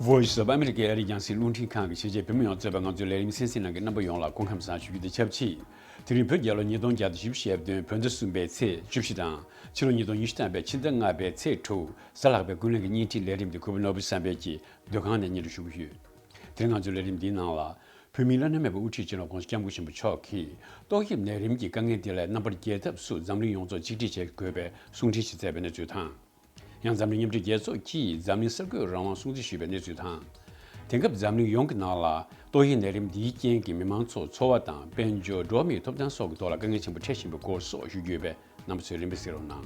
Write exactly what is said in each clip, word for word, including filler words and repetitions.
Voice of America ཨ་རིའི་རྒྱང་སྲིང་རླུང་འཕྲིན་ཁང་གི་གཞིས་བྱེས་བོད་མི་ཡོངས་གཙོས་པའི་ང་ཚོའི་ལས་རིམ་གསན་གཟིགས་གནང་མཁན་རྣམ་པ་ཡོངས་ལ་སྐུ་ཁམས་བཟང་ཞུ་རྒྱུ་དང་ཆབས་ཅིག་དེ་རིང་བོད་རྒྱལ་ལོ་ཉིས་སྟོང་བརྒྱ་དང་བཞི་བཅུ་ཞེ་བདུན་བོད་ཟླ་གསུམ་པའི་ཚེས་བཅུ་བཞི་དང་ཕྱི་ལོ་ཉིས་སྟོང་ཉི་ཤུ་ཐམ་པའི་ཕྱི་ཟླ་ལྔ་པའི་ཚེས་དྲུག་གཟའ་ལྷག་པའི་ཀུན་གླེང་གི་བརྙན་འཕྲིན་ལས་རིམ་དེ་གུས་པ་ནོར་བུ་བསམ་འཕེལ་གྱིས་འདོད་ཁང་ནས་སྙན་སྒྲོན་ཞུ་གི་ཡོད། དེ་རིང་ང་ཚོའི་ལས་རིམ་འདིའི་ནང་ལ། བོད་མིའི་བླ་ན་མེད་པའི་དབུ་ཁྲིད་སྤྱི་ནོར་༸གོང་ས་༸སྐྱབས་མགོན་ཆེན་པོ་མཆོག་གིས་ཏོག་དབྱིབས་ནད་རིམས་ཀྱི་དཀའ་ངལ་འདི་ལས་རྣམ་པར་རྒྱལ་ཐབས་སུ་འཛམ་གླིང་ཡོངས་རྫོགས་གཅིག་སྒྲིལ་བྱེད་དགོས་པའི་གསུང་འཕྲིན་ཞིག་བསྩལ་བའི་གནས་ཚུལ་དང་། ཡང་འཛམ་གླིང་མཉམ་འབྲེལ་རྒྱལ་ཚོགས་ཀྱིས་འཛམ་གླིང་གསར་འགོད་རང་དབང་སྲུང་བརྩི་ཞུས་པའི་གནས་ཚུལ་དང་། དེང་སྐབས་འཛམ་གླིང་ཡོངས་ཀྱི་ནང་ལ་ཏོག་དབྱིབས་ནད་རིམས་འདིའི་རྐྱེན་གྱིས་མི་མང་ཚོར་འཚོ་བ་དང་དཔལ་འབྱོར། འགྲོ་བ་མིའི་ཐོབ་ཐང་སོགས་ཀྱི་ཐོག་ལ་དཀའ་ངལ་ཆེན་པོ་འཕྲད་བཞིན་པའི་སྐོར་སོགས་ཞུ་རྒྱུ་ཡོད་པས་རྣམ་པ་ཚོས་རིམ་པས་གཟིགས་རོགས་གནང་།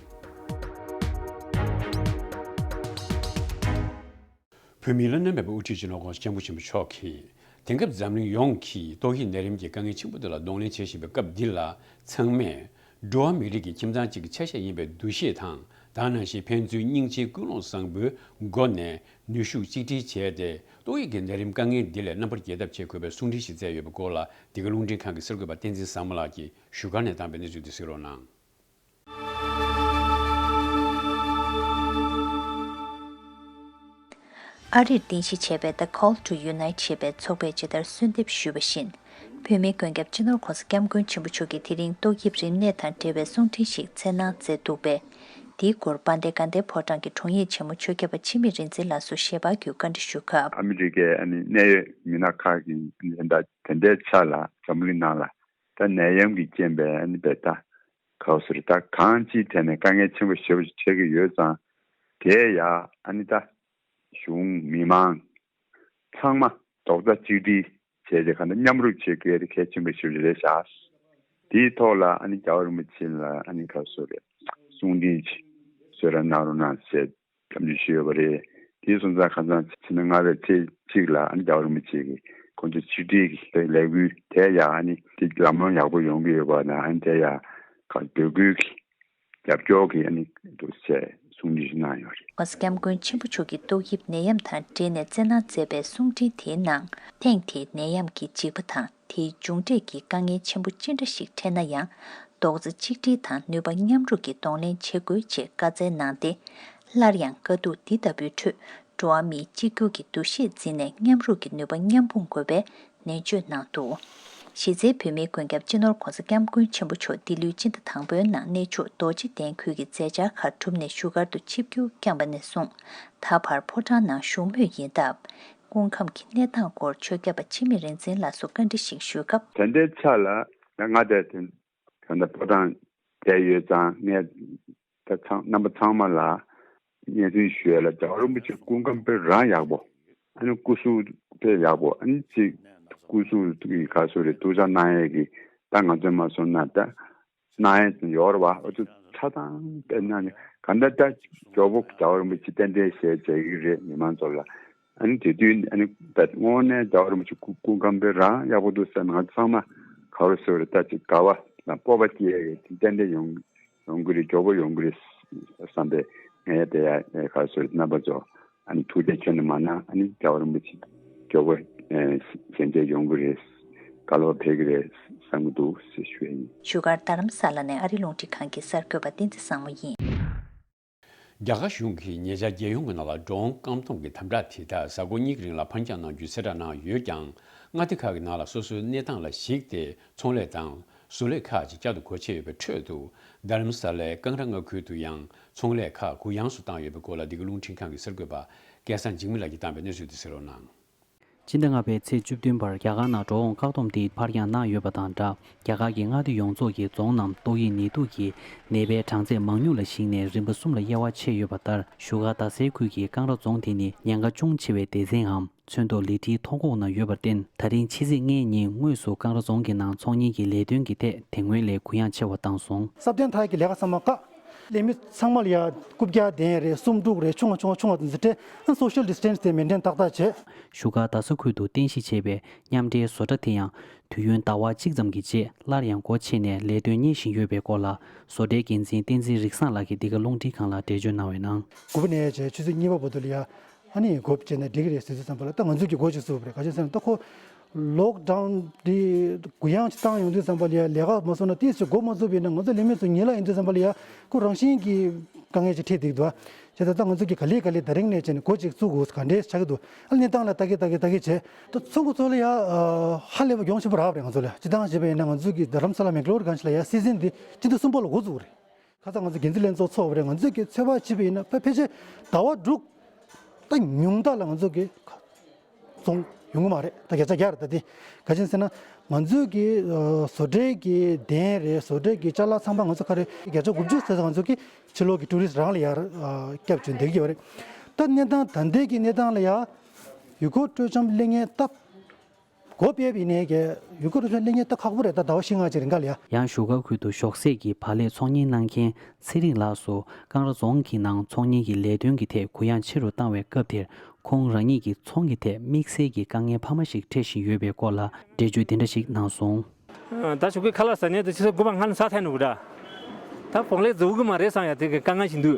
བོད་མིའི་བླ་ན་མེད་པའི་དབུ་ཁྲིད་སྤྱི་ནོར་༸གོང་ས་༸སྐྱབས་མགོན་ཆེན་པོ་མཆོག་གིས། དེང་སྐབས་འཛམ་གླིང་ཡོངས་ཀྱིས་ཏོག་དབྱིབས་ནད་རིམས་ཀྱི་དཀའ་ངལ་ཆེན་པོ་དེ་ལ་གདོང་ལེན་བྱེད་བཞིན་པའི་སྐབས་འདི་ལ། ཚང་མས་འགྲོ་བ་མི་རིགས་ཀྱི་ཁྱིམ་ཚང་གཅིག་གི་ཆ་ཤས་ཡིན་པའི་འདུ་ཤེས་དང་། ད་ག་ནང་བཞིན་ཕན་ཚུན་སྙིང་རྗེའི་ཀུན་སློང་བཟང་པོའི་སྒོ་ནས་ནུས་ཤུགས་གཅིག་སྒྲིལ་བྱས་ཏེ། ཏོག་དབྱིབས་ཀྱི་ནད་རིམས་དཀའ་ངལ་འདི་ལས་རྣམ་པར་རྒྱལ་ཐབས་བྱེད་དགོས་པའི་གསུང་འཕྲིན་ཞིག་བསྩལ་ཡོད་པའི་སྐོར་ལ། འདི་ག་རླུང་འཕྲིན་ཁང་གི་གསར་འགོད་པ་བསྟན་འཛིན་བཟང་མོ་ལགས་ཀྱིས་བཞུགས་སྒར་ནས་བཏང་བའི་གནས་ཚུལ་དེ་གཟིགས་རོགས་གནང་། ཨ་རིར་རྟེན་གཞི་བྱས་པའི་The Call to Unite ཞེས་པའི་ཚོགས་པས་ཇི་ལྟར་གསོལ་འདེབས་ཞུས་པ་བཞིན། བོད་མིའི་མགོན་སྐྱབས་སྤྱི་ནོར་༸གོང་ས་༸སྐྱབས་མགོན་ཆེན་པོ་མཆོག་གིས་དེ་རིང་ཏོག་དབྱིབས་རིམས་ནད་དང་འབྲེལ་བའི་གསུང་འཕྲིན་ཞིག་སྩལ་གནང་མཛད་འདུག་པས། འདིའི་སྐོར་དཔལ་ལྡན་དགའ་ལྡན་ཕོ་བྲང་གི་དྲུང་ཡིག་ཆེན་མོ་ཆོས་སྐྱབས་པ་འཆི་མེད་རིག་འཛིན་ལགས་སུ་ཞལ་པར་བརྒྱུད་བཀའ་འདྲི་ཞུ་སྐབས། ཨ་མི་རི་ཀའི་ཨ་ནི་གནད་ཡོད་མི་སྣ་ཁག་གིས་ཨ་ནི་ད་དེ་འདྲའི་ཆ་ལ་འཛམ་གླིང་ནང་ལ་ད་ནད་ཡམས་ཀྱི་རྐྱེན་པས་ཨ་ནི་བེ་ད་ག་རེ་ཟེར། ད་གང་ཅིའི་ཐད་ནས་དཀའ་ངལ་ཆེན་པོ་ཞེ་པོ་ཅིག་འཕྲད་ཀྱི་ཡོད་ཙང་། དེ་ཡ་ཨ་ནི་ད་གཞུང་མི་མང་ཚང་མ་རྡོག་རྩ་གཅིག་སྒྲིལ་བྱས་ཏེ་གང་ལྟར་མཉམ་རུབ་བྱེད་དགོས་དེ་གལ་ཆེན་པོ་ཞེ་པོ་ཅིག་རེད་ཤག་དེའི་ཐོག་ལ་ཨ་ནི་རྒྱལ་བ་རིན་པོ་ཆེ་ལ་ཨ་ནི་ག་རེ་ཟེར་རེད། གསུང་འཕྲིན་ཅིག་གསོལ་རས་གནང་རོགས་གནང་ཞེས་བཀའ་འདྲི་ཞུས་ཡོད་པ་རེད། དེའི་སོང་ཙང་ཁ་སང་ཕྱི་ཟླ་ལྔ་པའི་ཚེས་གཅིག་ལ་ཨ་ནི་རྒྱལ་བ་རིན་པོ་ཆེ་གིས་ཁོང་ཚོ་ཆིག་སྒྲིལ་གྱི་ལས་འགུལ་དེ་ཡང་ཨ་ནི་དེ་ལམ་ལྷོང་ཡག་པོ་ཡོང་གི་ཡོད་པ་དང་། ཨ་ནི་དེ་ཡང་ག་འབོད་སྐུལ་གྱི་རྒྱབ་སྐྱོར་གྱི་ཨ་ནི་འདུག་ཅེས་གསུང་འཕྲིན་ཞིག་གནང་ཡོད་རེད། ༸གོང་ས་༸སྐྱབས་མགོན་ཆེན་པོ་མཆོག་གིས་ཏོག་དབྱིབས་ནད་ཡམས་དང་འབྲེལ་ནས་བསྩལ་གནང་མཛད་པའི་གསུང་འཕྲིན་དེའི་ནང་། ཐེངས་དེའི་ནད་ཡམས་ཀྱི་འཇིགས་པ་དང་། དེའི་མཇུག་འབྲས་ཀྱི་དཀའ་ངལ་ཆེན་པོ་ཅི་འདྲ་ཞིག་འཕྲད་ན་ཡང་། རྡོག་རྩ་གཅིག་སྒྲིལ་དང་ནུས་པ་མཉམ་རུབ་ཀྱིས་གདོང་ལེན་བྱེད་དགོས་ཅེས་བཀའ་སྩལ་གནང་སྟེ། སླར་ཡང་དཀའ་སྡུག་འདི་ལྟ་བུའི་ཁྲོད་འགྲོ་བ་མིའི་གཅིག་གྱུར་གྱི་འདུ་ཤེས་འཛིན་ནས་མཉམ་རུབ་ཀྱི་ནུས་པ་མཉམ་སྤུངས་དགོས་པའི་ནན་བརྗོད་གནང་འདུག་གཞི་རྩའི་བོད་མིའི་མགོན་སྐྱབས་སྤྱི་ནོར་༸གོང་ས་༸སྐྱབས་མགོན་ཆེན་པོ་མཆོག་འདི་ལོའི་སྤྱི་ཟླ་དང་པོའི་ནང་གནས་མཆོག་རྡོ་རྗེ་གདན་ཁུལ་གྱི་མཛད་འཆར་ཁག་གྲུབ་ནས་བཞུགས་སྒར་དུ་ཆིབས་བསྒྱུར་བསྐྱངས་པ་ནས་བཟུང་། ད་བར་ཕོ་བྲང་ནང་བཞུགས་མུས་ཡིན་སྟབས། སྐུ་ཁམས་ཀྱི་གནས་སྟངས་སྐོར་ཆོས་སྐྱབས་པ་འཆི་མེད་རིག་འཛིན་ལགས་སུ་བཀའ་འདྲི་ཞིག་ཞུས་སྐབས། དེ་འདྲའི་ཆ་ལ་ང་དང་དེ་ད་ལྟ་ཕོ་བྲང་བསྡད་ཡོད་ཙང་། ངས་ད་ཚང་རྣམ་པ་ཚང་མ་ལ་སྙན་སེང་ཞུ་ཡ་ལ། རྒྱལ་བ་རིན་པོ་ཆེ་སྐུ་ཁམས་དཔེ་རང་ཡག་པོ། ཨ་ནི་སྐུ་གཟུགས་དཔེ་ཡག་པོ། ཨ་ནི་ཅིག་སྐུ་གཟུགས་ཀྱི་ག་རེ་ཟེར་རེད། ཐུགས་ཅག་གནང་ཡས་ཀྱི་ད་ང་ཚོས་མ་སོང་ན་ད་གནང་ཡས་ཡོད་རེད་བ། འོ་ཚོ་ཆ་ཚང་དཔེ་གནང་ནས་གང་ལྟར་ད་མགྱོགས་པོ་རྒྱལ་བ་རིན་པོ་ཆེ་རྟེན་འབྲེལ་བཞེས་བྱེད་ཀྱི་རེད་མི་མང་ཚོ་ལ། ཨ་ནི་དེ་དུས་ཨ་ནི་དངོས་གནས་རྒྱལ་བ་རིན་པོ་ཆེ་སྐུ་སྐུ་ཁམས་དཔེ་རང་ཡག་པོ་འདུག་ཟེར་ན། ང་ཚང་མ་ག་རེ་ཟེར་རེད། ད་ཅིག་དགའ་བ་དང་སྤོབས་པ་སྐྱེ་ཡ་ཡོད། ཏན་ཏན་ཡོང་ཡོང་གི་རེད། མགྱོགས་པོ་ཡོང་གི་རེད་བསམ་པའི་ངས་དེ་ཡ་ག་རེ་ཟེར་རེད། རྣམ་པ་ཚོ་ཨ་ནི་ཐུགས་རྗེ་ཆེ་ནས་མ་གནང་། ཨ་ནི་རྒྱལ་བ་རིན་པོ་ཆེ་མགྱོགས་པོ་ཞལ་མཇལ་ཡོང་གི་རེད། སྐལ་བ་འཕེལ་གི་རེད་བསམ་གི་འདུག་ཟེར་ཞུ་ཡ་ཡིན། བཞུགས་སྒར་རྡ་རམ་ས་ལ་ནས་ཨ་རིའི་རླུང་འཕྲིན་ཁང་གི་གསར་འགོད་པ་བསྟན་འཛིན་བཟང་མོ་ཡིན། རྒྱ་གར་གཞུང་གིས་ཉེ་ཆར་རྒྱལ་ཡོངས་ཀྱི་ནང་ལ་འགྲོ་འོང་བཀག་སྡོམ་གྱི་དམ་དྲག་དེ་དག་གཟའ་འཁོར་གཉིས་ཀྱི་རིང་ལ་ཕར་འགྱངས་གནང་རྒྱུའི་གསལ་བསྒྲགས་གནང་ཡོད་ཀྱང་། མངའ་སྡེ་ཁག་གི་ནང་ལ་སོ་སོའི་གནས་སྟངས་ལ་གཞིགས་ཏེ་ཚོང་ལས་དང་བཟོ་ལས་ཁག་ཅིག་བསྐྱར་དུ་སྒོ་ཕྱེ་ཡོད་པའི་ཁྲོད་དུ། རྡ་རམ་ས་ལའི་ཀང་ར་མངའ་ཁུལ་དུ་ཡང་ཚོང་ལས་ཁག་གུ་ཡངས་སུ་བཏང་ཡོད་པའི་སྐོར་ལ། འདི་ག་རླུང་འཕྲིན་ཁང་གི་གསར་འགོད་པ་སྐལ་བཟང་འཇིགས་མེད་ལགས་ཀྱིས་བཏང་བའི་གནས་ཚུལ་དེ་གཟིགས་རོགས་གནང་། སྤྱི་ཟླ་ལྔ་པའི་ཚེས་བཅུ་བདུན་བར་རྒྱ་གར་ནང་འགྲོ་འོང་བཀག་སྡོམ་དེ་ཕར་འགྱངས་གནང་ཡོད་པ་དང་སྦྲགས། རྒྱ་གར་གྱི་མངའ་སྡེ་ཡོངས་རྫོགས་ཀྱི་རྫོང་རྣམས་ཏོག་དབྱིབས་ནད་དུག་གི་ནད་པའི་གྲངས་ཚད་མང་ཉུང་ལ་གཞིགས་ནས་རིམ་པ་གསུམ་ལ་དབྱེ་བ་ཕྱེ་ཡོད་པ་ལྟར། བཞུགས་སྒར་རྡ་སའི་ཁུལ་གྱི་ཀང་ར་རྫོང་དེ་ནི་ཉེན་ཁ་ཅུང་ཆེ་བའི་སྡེ་ཚན་འམ་ཚོན་མདོག་ལི་ཁྲིའི་མཐོ་འགོག་ནང་ཡོད་པར་བརྟེན། ད་རིང་ཕྱི་ཚེས་ལྔའི་ཉིན་དངོས་སུ་ཀང་ར་རྫོང་གི་ནང་ཚོང་གཉེར་གྱི་ལས་དོན་གྱི་ཐད་དེ་སྔོན་ལས་གུ་ཡངས་ཆེ་བ་བཏང་སོང་། སྲ་བརྟན་ཐག་གི་ལས་ཀ་ཚང་མ་བཀག་ལས་མི་ཚང་མ་ལ་ཡ་རྐུབ་བཀྱག་ལྡན་རེད། སུམ་དྲུག་རེད། ཆུང་བ་ཆུང་བ་ཆུང་བ་དེ་ཚོ་སྤྲད། ཨ་social distance དེ་མེན་ཊེན་ཏག་ཏག་བྱེད། བཞུགས་སྒར་རྡ་ས་ཁུལ་དུ་རྟེན་གཞི་བྱས་པའི་མཉམ་འབྲེལ་བཟོ་གྲྭ་དེ་ཡང་དུས་ཡུན་ཟླ་བ་གཅིག་ཙམ་གྱི་རྗེས་སླར་ཡང་སྒོ་ཕྱེ་ནས་ལས་དོན་གཉེར་བཞིན་ཡོད་པའི་སྐོར་ལ། བཟོ་གྲྭའི་འགན་འཛིན་བསྟན་འཛིན་རིག་བཟང་ལགས་ཀྱིས་འདི་ག་རླུང་འཕྲིན་ཁང་ལ་འགྲེལ་བརྗོད་གནང་བའི་ནང་། དགུ་པ་ནས་བྱས་ཆུ་ཚོད་གཉིས་པ་བར་དུ་ལ་ཡ་ཨ་ནི་སྒོ་ཕྱེ་ནས་འགྲིག་གི་རེད་ཟེར་དུས་ཙམ་པ་ལ། ད་ང་ཚོས་ཀྱི་སྒོ་ཕྱེ་ཚུགས་པ་རེད། ག་ཅི་ཟེར་ན་ད་ཁོ་ ལོག་ཌའུན་འདི་གུ་ཡངས་ཅིག་བཏང་ཡོང་དུས་ཙམ་པ་ལ་ཡ་ལས་ཀ་མ་བཟོ་ན་ཏོག་ཙམ་འགོ་མ་བཙུགས་པ་ཡིན་ན་ང་ཚོ་ལས་མི་ཚོ་ཉིན་གླ་ཡིན་དུས་ཙམ་པ་ལ་ཡ་ཁོ་རང་བཞིན་གྱིས་དཀའ་ངལ་ཅིག་འཕྲད་བསྡད་འདུག་བྱས་ཙང་ད་ང་ཚོ་གིས་ག་ལེ་ག་ལེ་ད་རིང་ནས་བྱས་ནས་འགོ་ཅིག་བཙུགས་དགོས་ག་འདྲས་ཆགས་ཀྱི་འདུག་ཨ་ལས་གནས་སྟངས་ལ་ལྟ་གི་ལྟ་གི་ལྟ་གི་བྱས། ད་ཚོང་ཁང་ཚོ་ལ་ཡ་ཧ་ལས་པ་གྱོང་ཆེན་པོ་རག་པ་རེད། ང་ཚོ་ལ་སྤྱིར་བཏང་བྱས་པ་ཡིན་ན་ང་ཚོ་གི་རྡ་རམ་ས་ལ་མེག་ལོར་གང་ཞིག་ལ་ཡ་སི་ཛིན་འདི་སྤྱི་ཟླ་གསུམ་པ་ལ་འགོ་བཙུགས་པ་རེད། ཁ་སང་ང་ཚོ་འགན་འཛིན་ལྷན་ཚོགས་ཚོགས་པ་རེད། ང་ཚོས་ཀྱི་ཚོད་དཔག་བྱས་པ་ཡིན་ན་ཕལ་ཕལ་ཆེར་ཟླ་བ་དྲུག་ད་ཉུང་མཐའ་ལ་ང་ཚོ་གི་བཙོང་ཡོང་གི་མ་རེད། ད་བརྒྱ་ཆ་བརྒྱ་རེད། ད་དེ་ག་ཅི་ཡིན་ཟེར་ན་ང་ཚོས་ཀྱི་ཨ་བཟོ་གྲྭའི་གི་གདན་རེད། བཟོ་གྲྭའི་གི་ཅ་ལག་ཚང་མ་ང་ཚོ་ག་རེ་བརྒྱ་ཆ་དགུ་བཅུ་ཟེར་ང་ཚོ་གི་ཕྱི་ལོགས་ཀྱི་ཊུ་རི་སི་རང་ལ་ཡར་ཨ་སྐྱབས་བཅོལ་བསྡད་ཀྱི་ཡོད་རེད། ད་གནས་སྟངས་ད་ལྟའི་གི་གནས་སྟངས་ལ་ཡ་ཡུལ་སྐོར་སྤྲོ་འཆམ་སླེབས་མཁན་སྟབས། སྒོ་ཕྱེ་བའི་ནས་ཀྱི་ཡུལ་སྐོར་སྤྲོ་འཆམ་སླེབས་མཁན་ད་ཁག་པོ་རེད། ད་ཟླ་བ་བཞི་ལྔ་ཅིག་རིང་ག་ལ་ཡ། ཡང་བཞུགས་སྒར་ཁུལ་དུ་ཞོགས་ཟས་ཀྱི་བག་ལེབ་ཚོང་གཉེར་གནང་མཁན་ཚེ་རིང་ལགས་སུ་ཀང་ར་རྫོང་གི་ནང་ཚོང་གཉེར་གྱི་ལས་དོན་གྱི་ཐད་གུ་ཡངས་ཆེ་རུ་བཏང་བའི་སྐབས་དེར་ཁོང་རང་ཉིད་ཀྱི་ཚོང་གི་ཐད་དམིགས་བསལ་གྱི་དཀའ་ངལ་འཕར་མ་ཞིག་འཕྲད་བཞིན་ཡོད་པའི་སྐོར་ལ་འགྲེལ་བརྗོད་འདི་འདྲ་ཞིག་གནང་སོང་། ད་ཆོག་གི་ཁ་ལག་ཟ་ནས་དུ་ཕྱི་ཚེས་དགུ་པ་སྔ་ནས་ཟ་ཐལ་འགྲོ་གི་འདྲ། ད་བག་ལེབ་བཟོ་གི་མ་རེད་བསམ་ཡ་དེ་གི་དཀའ་ངལ་ཞིག་འདུག་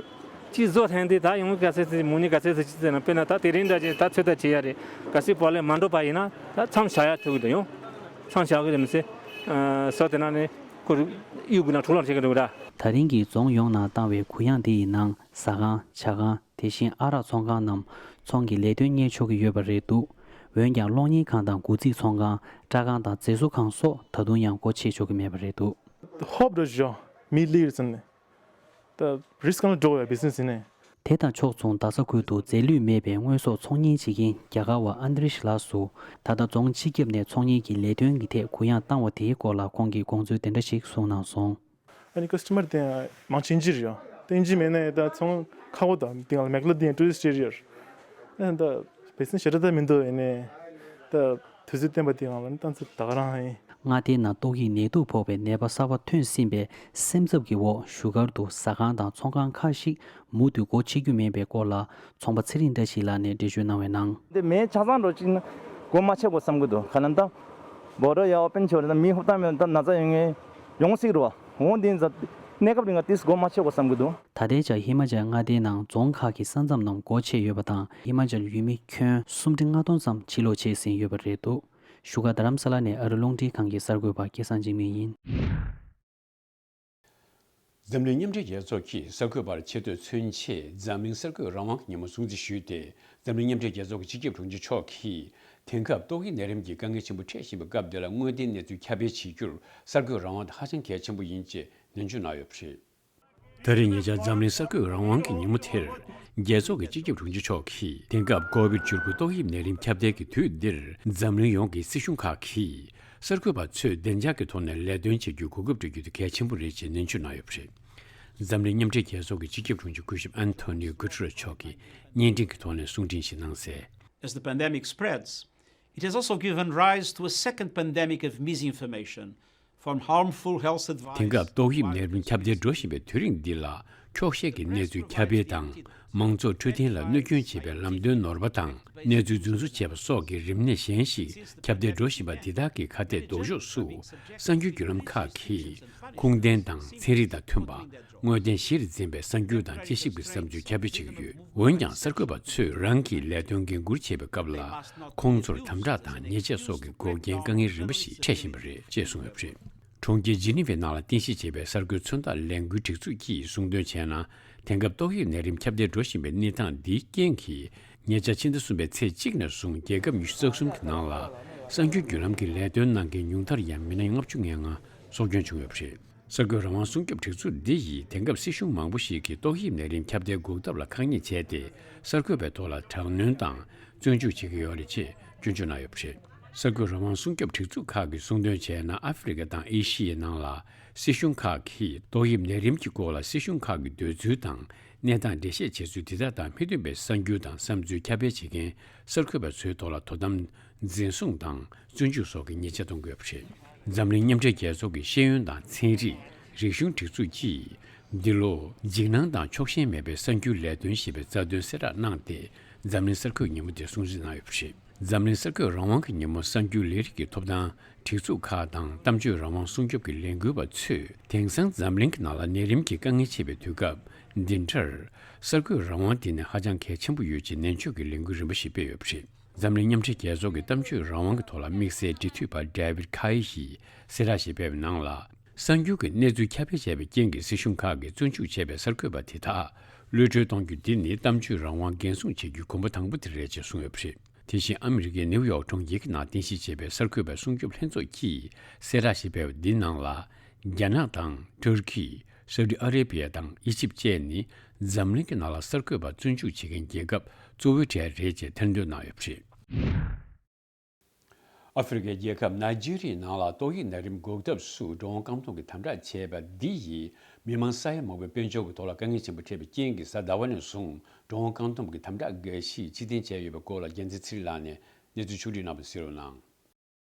ཅིག་བཟོ་ཐལ་འདི་ད་ཡོང་ག་ཚད་ཚེ་མོ་ནི་ག་ཚད་ཚེ་ཅི་ཚེ་ན་དཔེར་ན་ད་དེ་རིང་འདྲ་ཅིག་ད་ཚོད་ལྟ་བྱེད་ཡ་རེད། ག་ཚད་བག་ལེབ་མ་འགྲོ་པ་ཡིན་ན་ད་མཚམས་བཞག་ཡ་ཐུག་གི་འདུག་ཡོང་མཚམས་བཞག་གི་རེད་མི་ཚེ། ས་དེ་ན་ནི་ཁོ་གཡུག་དགོས་ན་འཕྲོ་བརླག་བྱེད་གི་འདུག་ར། ད་རིང་གི་རྫོང་ཡོངས་ནང་བཏང་བའི་གུ་ཡངས་འདི་ཡི་ནང་ཟ་ཁང་ཇ་ཁང་། དེ་བཞིན་ཨ་རག་ཚོང་ཁང་རྣམས་ཚོང་གི་ལས་དོན་གཉེར་ཆོག་གི་ཡོད་པ་རེད་འདུག་འོན་ཀྱང་གློག་བརྙན་ཁང་དང་སྒོ་རྩིས་ཚོང་ཁང་། སྐྲ་ཁང་དང་མཛེས་བཟོ་ཁང་སོགས་ད་དུང་ཡང་སྒོ་ཕྱེ་ཆོག་གི་མེད་པ་རེད་འདུག་ཧོབ་འགྲོ་བཞག་མི་ལིར་ཟིན་ནས་ད་རིས་ཀ་ལ་འགྲོ་བའི་བི་ཛི་ནེ་སི་ཡིན་ནས། དེ་དང་ཕྱོགས་མཚུངས་རྡ་ས་ཁུལ་དུ་རྫས་ལུད་མེད་པའི་དངོས་ཟོག་ཚོང་གཉེར་བྱེད་མཁན་རྒྱ་གར་བ་ཨན་དྲིཤ་ལགས་སུ་ད་ལྟ་རྫོང་སྤྱི་ཁྱབ་ནས་ཚོང་གཉེར་གྱི་ལས་དོན་གྱི་ཐད་གུ་ཡངས་བཏང་བ་དེའི་སྐོར་ལ་ཁོང་གིས་དགོངས་ཚུལ་དེ་འདྲ་ཞིག་གསུངས་གནང་སོང་། ཨ་ནི་ཀ་སི་ཊ་མར་དེ་མང་ཆེན་ཅིག་རེད་ཡ། དེ་ཡིན་གཅིག་མིན་ནས་ད་ཚོང་ཁག་པོ་དང་དེ་ལ་མེག་ལོ་དེ་ཊུ་རི་སི་ཊི་ཨེ་རི་ཡ་རེད། ཨ་ནི་ད་བེ་སེན་ཞེ་དྲག་ད་མི་འདུག་ཡིན་ནའི་ད་དུས་ཚོད་བསྟན་པ་དེ་ལ་ནི་ད་ཚོད་ད་ག་རང་ཡིན། མངའ་སྡེའི་ནང་ཏོག་དབྱིབས་ནད་དུག་ཕོག་པའི་ནད་པ་གསར་པ་ཐོན་ཟིན་པའི་སེམས་འཚབ་ཀྱི་འོག་བཞུགས་སྒར་དུ་ཟ་ཁང་དང་ཚོང་ཁང་ཁག་ཞིག་མུ་མཐུད་སྒོ་ཕྱེ་རྒྱུ་མིན་པའི་སྐོར་ལ་ཚོང་པ་ཚེ་རིང་བཀྲ་ཤིས་ལགས་ནས་འགྲེལ་བརྗོད་གནང་བའི་ནང་། དེ་མེད་ཆ་ཚང་འགྲོ་གཅིག་ན་སྒོ་མ་ཕྱེ་དགོས་བསམ་གི་འདུག་ག་ལ་ད་བོ་ཌར་ཡ་ཨོ་པན་བྱས་པ་རེད། ད་མི་ཧུབ་ཐང་མེད་ད་ན་ཚ་ཡོང་ངེས་ཡོང་སྲིད་རེད་བ། འོང་དེ་ཡིན་ཙང་གནས་སྐབས་རིང་ལ་ཏིས་སྒོ་མ་ཕྱེ་དགོས་བསམ་གི་འདུག་ད་ལྟའི་ཆར་ཧི་མ་ཅལ་མངའ་སྡེའི་ནང་རྫོང་ཁག་གི་ས་མཚམས་རྣམས་སྒོ་ཕྱེ་ཡོད་པ་དང་ཧི་མ་ཅལ་ཡུལ་མི་ཁྱོན་སུམ་ཁྲི་ལྔ་སྟོང་ཙམ་ཕྱིར་ལོག་བྱས་ཟིན་ཡོད་པ་རེད་འདུག་བཞུགས་སྒར་རྡ་རམ་ས་ལ་ནས་ཨ་རི་རླུང་འཕྲིན་ཁང་གི་གསར་འགོད་པ་སྐལ་བཟང་འཇིགས་མེད་ཡིན། འཛམ་གླིང་མཉམ་འབྲེལ་རྒྱལ་ཚོགས་ཀྱིས་གསར་འགོད་པར་ཆེ་བསྟོད་མཚོན་ཆེད་འཛམ་གླིང་གསར་འགོད་རང་དབང་གི་ཉིན་མོ་སྲུང་བརྩི་ཞུས་ཏེ། འཛམ་གླིང་མཉམ་འབྲེལ་རྒྱལ་ཚོགས་ཀྱི་སྤྱི་ཁྱབ་དྲུང་ཆེ་མཆོག་གིས་དེང་སྐབས་ཏོག་དབྱིབས་ནད་རིམས་ཀྱི་དཀའ་ངལ་ཆེན་པོ་འཕྲད་བཞིན་པའི་སྐབས་འདི་ལ་དངོས་བདེན་གནས་ཚུལ་ཁྱབ་སྤེལ་བྱེད་རྒྱུར་གསར་འགོད་རང་དབང་དེ་ཧ་ཅང་གལ་ཆེན་པོ་ཡིན་ཅེས་ནན་བརྗོད་གནང་ཡོད་པ་རེད། ད་རེས་ཉེ་ཆར་འཛམ་གླིང་གསར་འགོད་རང་དབང་གི་ཉིན་མོ་དེར། རྒྱལ་ཚོགས་ཀྱི་སྤྱི་ཁྱབ་དྲུང་ཆེ་མཆོག་གིས་དེང་སྐབས་ཀོ་བིཌ་བཅུ་དགུ་ཏོག་དབྱིབས་ནད་རིམས་ཁྱབ་གདལ་གྱི་དུས་འདིར། འཛམ་གླིང་ཡོངས་ཀྱི་སྲིད་གཞུང་ཁག་གིས་གསར་འགོད་པ་ཚོས་བདེ་འཇགས་ཀྱི་ཐོག་ནས་ལས་དོན་བྱེད་རྒྱུའི་གོ་སྐབས་སྤྲོད་རྒྱུ་དེ་གལ་ཆེན་པོ་རེད་ཅེས་ནན་བརྗོད་གནང་ཡོད་པ་རེད། འཛམ་གླིང་མཉམ་འབྲེལ་རྒྱལ་ཚོགས་ཀྱི་སྤྱི་ཁྱབ་དྲུང་ཆེ་སྐུ་ཞབས་ཨན་ཐོ་ནིའོ་གུ་ཏེ་རེས་མཆོག་གིས་བརྙན་འཕྲིན་གྱི་ཐོག་ནས་གསུང་འཕྲིན་ཞིག་གནང་གསལ། As the pandemic spreads, it has also given rise to a second pandemic of misinformation from harmful health advice. དེང་སྐབས་ཏོག་དབྱིབས་ནད་རིམས་ཁྱབ་གདལ་འགྲོ་བཞིན་པའི་དུས་རིང་འདི་ལ། འཁྱོག་བཤད་ཀྱི་གནས་ཚུལ་ཁྱབ་སྤེལ་དང་། མང་ཚོགས་འཕྲོད་བསྟེན་ལ་གནོད་སྐྱོན་བྱེད་པའི་ལམ་སྟོན་ནོར་བ་དང་། གནས་ཚུལ་རྫུན་བཟོ་བྱས་པ་སོགས་ཀྱི་རིམས་ནད་གཞན་ཞིག་ཁྱབ་གདལ་འགྲོ་བཞིན་པ་འདི་དག་གི་ཁ་གཏད་ལྡོག་ཕྱོགས་སུ། གསར་འགྱུར་བརྒྱུད་ལམ་ཁག་གིས་ཁུངས་ལྡན་དང་ཚན་རིག་དང་མཐུན་པ། དངོས་བདེན་གཞིར་འཛིན་པའི་གསར་འགྱུར་དང་དཔྱད་ཞིབ་ཀྱི་བསམ་ཚུལ་ཁྱབ་སྤེལ་བྱེད་ཀྱི་ཡོད། འོན་ཀྱང་གསར་འགོད་པ་ཚོས་རང་གི་ལས་དོན་འགན་འཁུར་བྱེད་པའི་སྐབས་ལ། ཁོང་ཚོར་དམ་དྲག་དང་ཉེས་ཆད་སོགས་ཀྱི་འགོག་རྐྱེན་དཀའ་ངལ་རིམ་པ་ཞིག་འཕྲད་བཞིན་པ་རེད་ཅེས་གསུངས་ཡོད་པ་རེད། གྲོང་ཁྱེར་ཇི་ནི་ཝའི་ནང་ལ་རྟེན་གཞི་བྱས་པའི་གསར་འགོད་མཚོན་རྟགས་ལས་འགུལ་སྒྲིག་འཛུགས་ཀྱིས་གསུངས་དོན་བྱས་ན། དེང་སྐབས་ཏོག་དབྱིབས་ནད་རིམས་ཁྱབ་གདལ་འགྲོ་བཞིན་པའི་གནས་སྟངས་འདིའི་རྐྱེན་གྱིས། ཉེ་ཆར་ཕྱི་ཟླ་གསུམ་པའི་ཚེས་གཅིག་ནས་བཟུང་རྒྱལ་ཁབ་ཉི་ཤུ་རྩ་གསུམ་གྱི་ནང་ལ། གསར་འགྱུར་བརྒྱུད་ལམ་གྱི་ལས་དོན་གནང་མཁན་ཉུང་མཐར་ཡང་མི་སྣ་ལྔ་བཅུ་ང་ལྔ་སྲོག་སྐྱོན་བྱུང་ཡོད་པ་རེད། གསར་འགོད་རང་དབང་སྲུང་སྐྱོབ་སྒྲིག་འཛུགས་འདི་ཡིས་དེང་སྐབས་སྲིད་གཞུང་མང་པོ་ཞིག་གིས་ཏོག་དབྱིབས་ནད་རིམས་ཁྱབ་གདལ་འགོག་ཐབས་ལ་ཁག་ཉེས་བྱས་ཏེ། གསར་འགོད་པའི་ཐོག་ལ་དྲག་གནོན་དང་བཙོན་འཇུག་བྱེད་ཀྱི་ཡོད་རེད་ཅེས་སྐྱོན་བརྗོད་གནང་ཡོད་པ་རེད། གསར་འགོད་རང་དབང་སྲུང་སྐྱོབ་སྒྲིག་འཛུགས་ཁག་གིས་གསུངས་དོན་བྱས་ན། ཨ་ཧྥེ་རི་ཁ་དང་ཨེ་ཤི་ཡའི་ནང་ལ་སྲིད་གཞུང་ཁག་གིས་ཏོག་དབྱིབས་ནད་རིམས་ཀྱི་སྐོར་ལ་སྲིད་གཞུང་ཁག་གི་འདོད་ཚུལ་དང་གནས་སྟངས་འགྲེལ་བཤད་བྱེད་ཚུལ་དེ་དག་དང་མི་མཐུན་པའི་གསར་འགྱུར་དང་བསམ་ཚུལ་ཁྱབ་སྤེལ་བྱེད་མཁན་གསར་འགོད་པ་ཚོའི་ཐོག་ལ་དོ་དམ། འཛིན་བཟུང་དང་བཙོན་འཇུག་སོགས་ཀྱི་ཉེས་ཆད་གཏོང་དགོས་པ་རེད། འཛམ་གླིང་མཉམ་འབྲེལ་རྒྱལ་ཚོགས་ཀྱི་ཤེས་ཡོན་དང་ཚན་རིག་རིག་གཞུང་སྒྲིག་འཛུགས་ཀྱིས། འདི་ལོ། འཇིགས་སྣང་དང་ཕྱོགས་ཞེན་མེད་པའི་གསར་འགྱུར་ལས་དོན་ཞེས་པའི་རྩ་དོན་གསལ་བསྒྲགས་གནང་སྟེ། འཛམ་གླིང་གསར་འགོད་ཉིན་མོ་དེ་སྲུང་བརྩི་གནང་ཡོད་པ་རེད། འཛམ་གླིང་གསར་འགོད་རང་དབང་གི་ཉིན་མོ་གསར་འགྱུར་ལས་རིགས་ཀྱི་ཐོབ་ཐང་སྒྲིག་འཛུགས་ཁག་དང་གཏམ་བརྗོད་རང་དབང་སྲུང་སྐྱོབ་ཀྱི་ལས་འགུལ་བ་ཚོས་དེང་སང་འཛམ་གླིང་གི་ནང་ལ་ནད་རིམས་ཀྱི་དཀའ་ངལ་ཆེ་བའི་དུས་སྐབས་འདི་འདྲར། གསར་འགོད་རང་དབང་དེ་ནི་ཧ་ཅང་གལ་ཆེན་པོ་ཡོད་ཅེས་ནན་བརྗོད་ཀྱི་ལས་འགུལ་རིམ་པ་ཞིག་སྤེལ་ཡོད་པ་རེད། འཛམ་གླིང་མཉམ་འབྲེལ་རྒྱལ་ཚོགས་ཀྱི་གཏམ་བརྗོད་རང་དབང་གི་ཐོག་ལ་དམིགས་བསལ་འབྲེལ་མཐུད་པ་David Kay ཡིས་གསལ་བསྒྲགས་ཤིག་སྤེལ་བའི་ནང་ལ། གསར་འགྱུར་གྱི་གནས་ཚུལ་ཁྱབ་སྤེལ་བྱས་པའི་རྐྱེན་གྱིས་སྲིད་གཞུང་ཁག་གིས་བཙོན་འཇུག་བྱས་པའི་གསར་འགོད་པ་དེ་དག་གློད་གྲོལ་གཏོང་རྒྱུ་འདི་ནི་གཏམ་བརྗོད་རང་དབང་འགན་སྲུང་བྱེད་རྒྱུའི་གོམ་པ་དང་པོ་དེ་རེད་ཅེས་གསུངས་ཡོད་པ་རེད། དེ་བཞིན་ཨ་མི་རི་ཀའི་ནེའུ་ཡོག་གྲོང་ཁྱེར་གྱི་ནང་རྟེན་གཞི་བྱས་པའི་གསར་འགོད་པ་སྲུང་སྐྱོབ་ལྷན་ཚོགས་ཀྱིས་གསལ་བསྒྲགས་ཤིག་སྤེལ་བ་འདིའི་ནང་ལ། རྒྱ་ནག་དང་ཏུར་ཀི། སའུ་ཏི་ཨ་རེ་བྷི་ཡ་དང་ཨི་ཇིབ་བཅས་ནི་འཛམ་གླིང་གི་ནང་ལ་གསར་འགོད་པ་བཙོན་འཇུག་བྱེད་མཁན་རྒྱལ་ཁབ་གཙོ་བོའི་གྲས་རེད་ཅེས་ཐེར་འདོན་གནང་ཡོད་པ་རེད། ཨ་ཧྥེ་རི་ཁའི་རྒྱལ་ཁབ་ནཱི་ཇི་རི་ཡའི་ནང་ལ་ཏོག་དབྱིབས་ནད་རིམས་འགོག་ཐབས་སུ་འགྲོ་འོང་བཀག་སྡོམ་གྱི་དམ་དྲག་བྱས་པ་འདི་ཡིས་མི་མང་ས་ཡ་མང་པོའི་དཔལ་འབྱོར་གྱི་ཐོག་ལ་དཀའ་ངལ་ཆེན་པོ་འཕྲད་པའི་རྐྱེན་གྱིས། གཟའ་ཟླ་བ་ནས་བཟུང་འགྲོ་འོང་བཀག་སྡོམ་གྱི་དམ་དྲག་འགའ་ཞིག་ཕྱིར་འཐེན་བྱས་ཡོད་པའི་སྐོར་ལ་རྒྱལ་མཚན་ཚེ་རིང་ལགས་ནས་གནས་ཚུལ་ཕྱོགས་བསྒྲིགས་གནང་བ་གསན་རོགས་གནང་།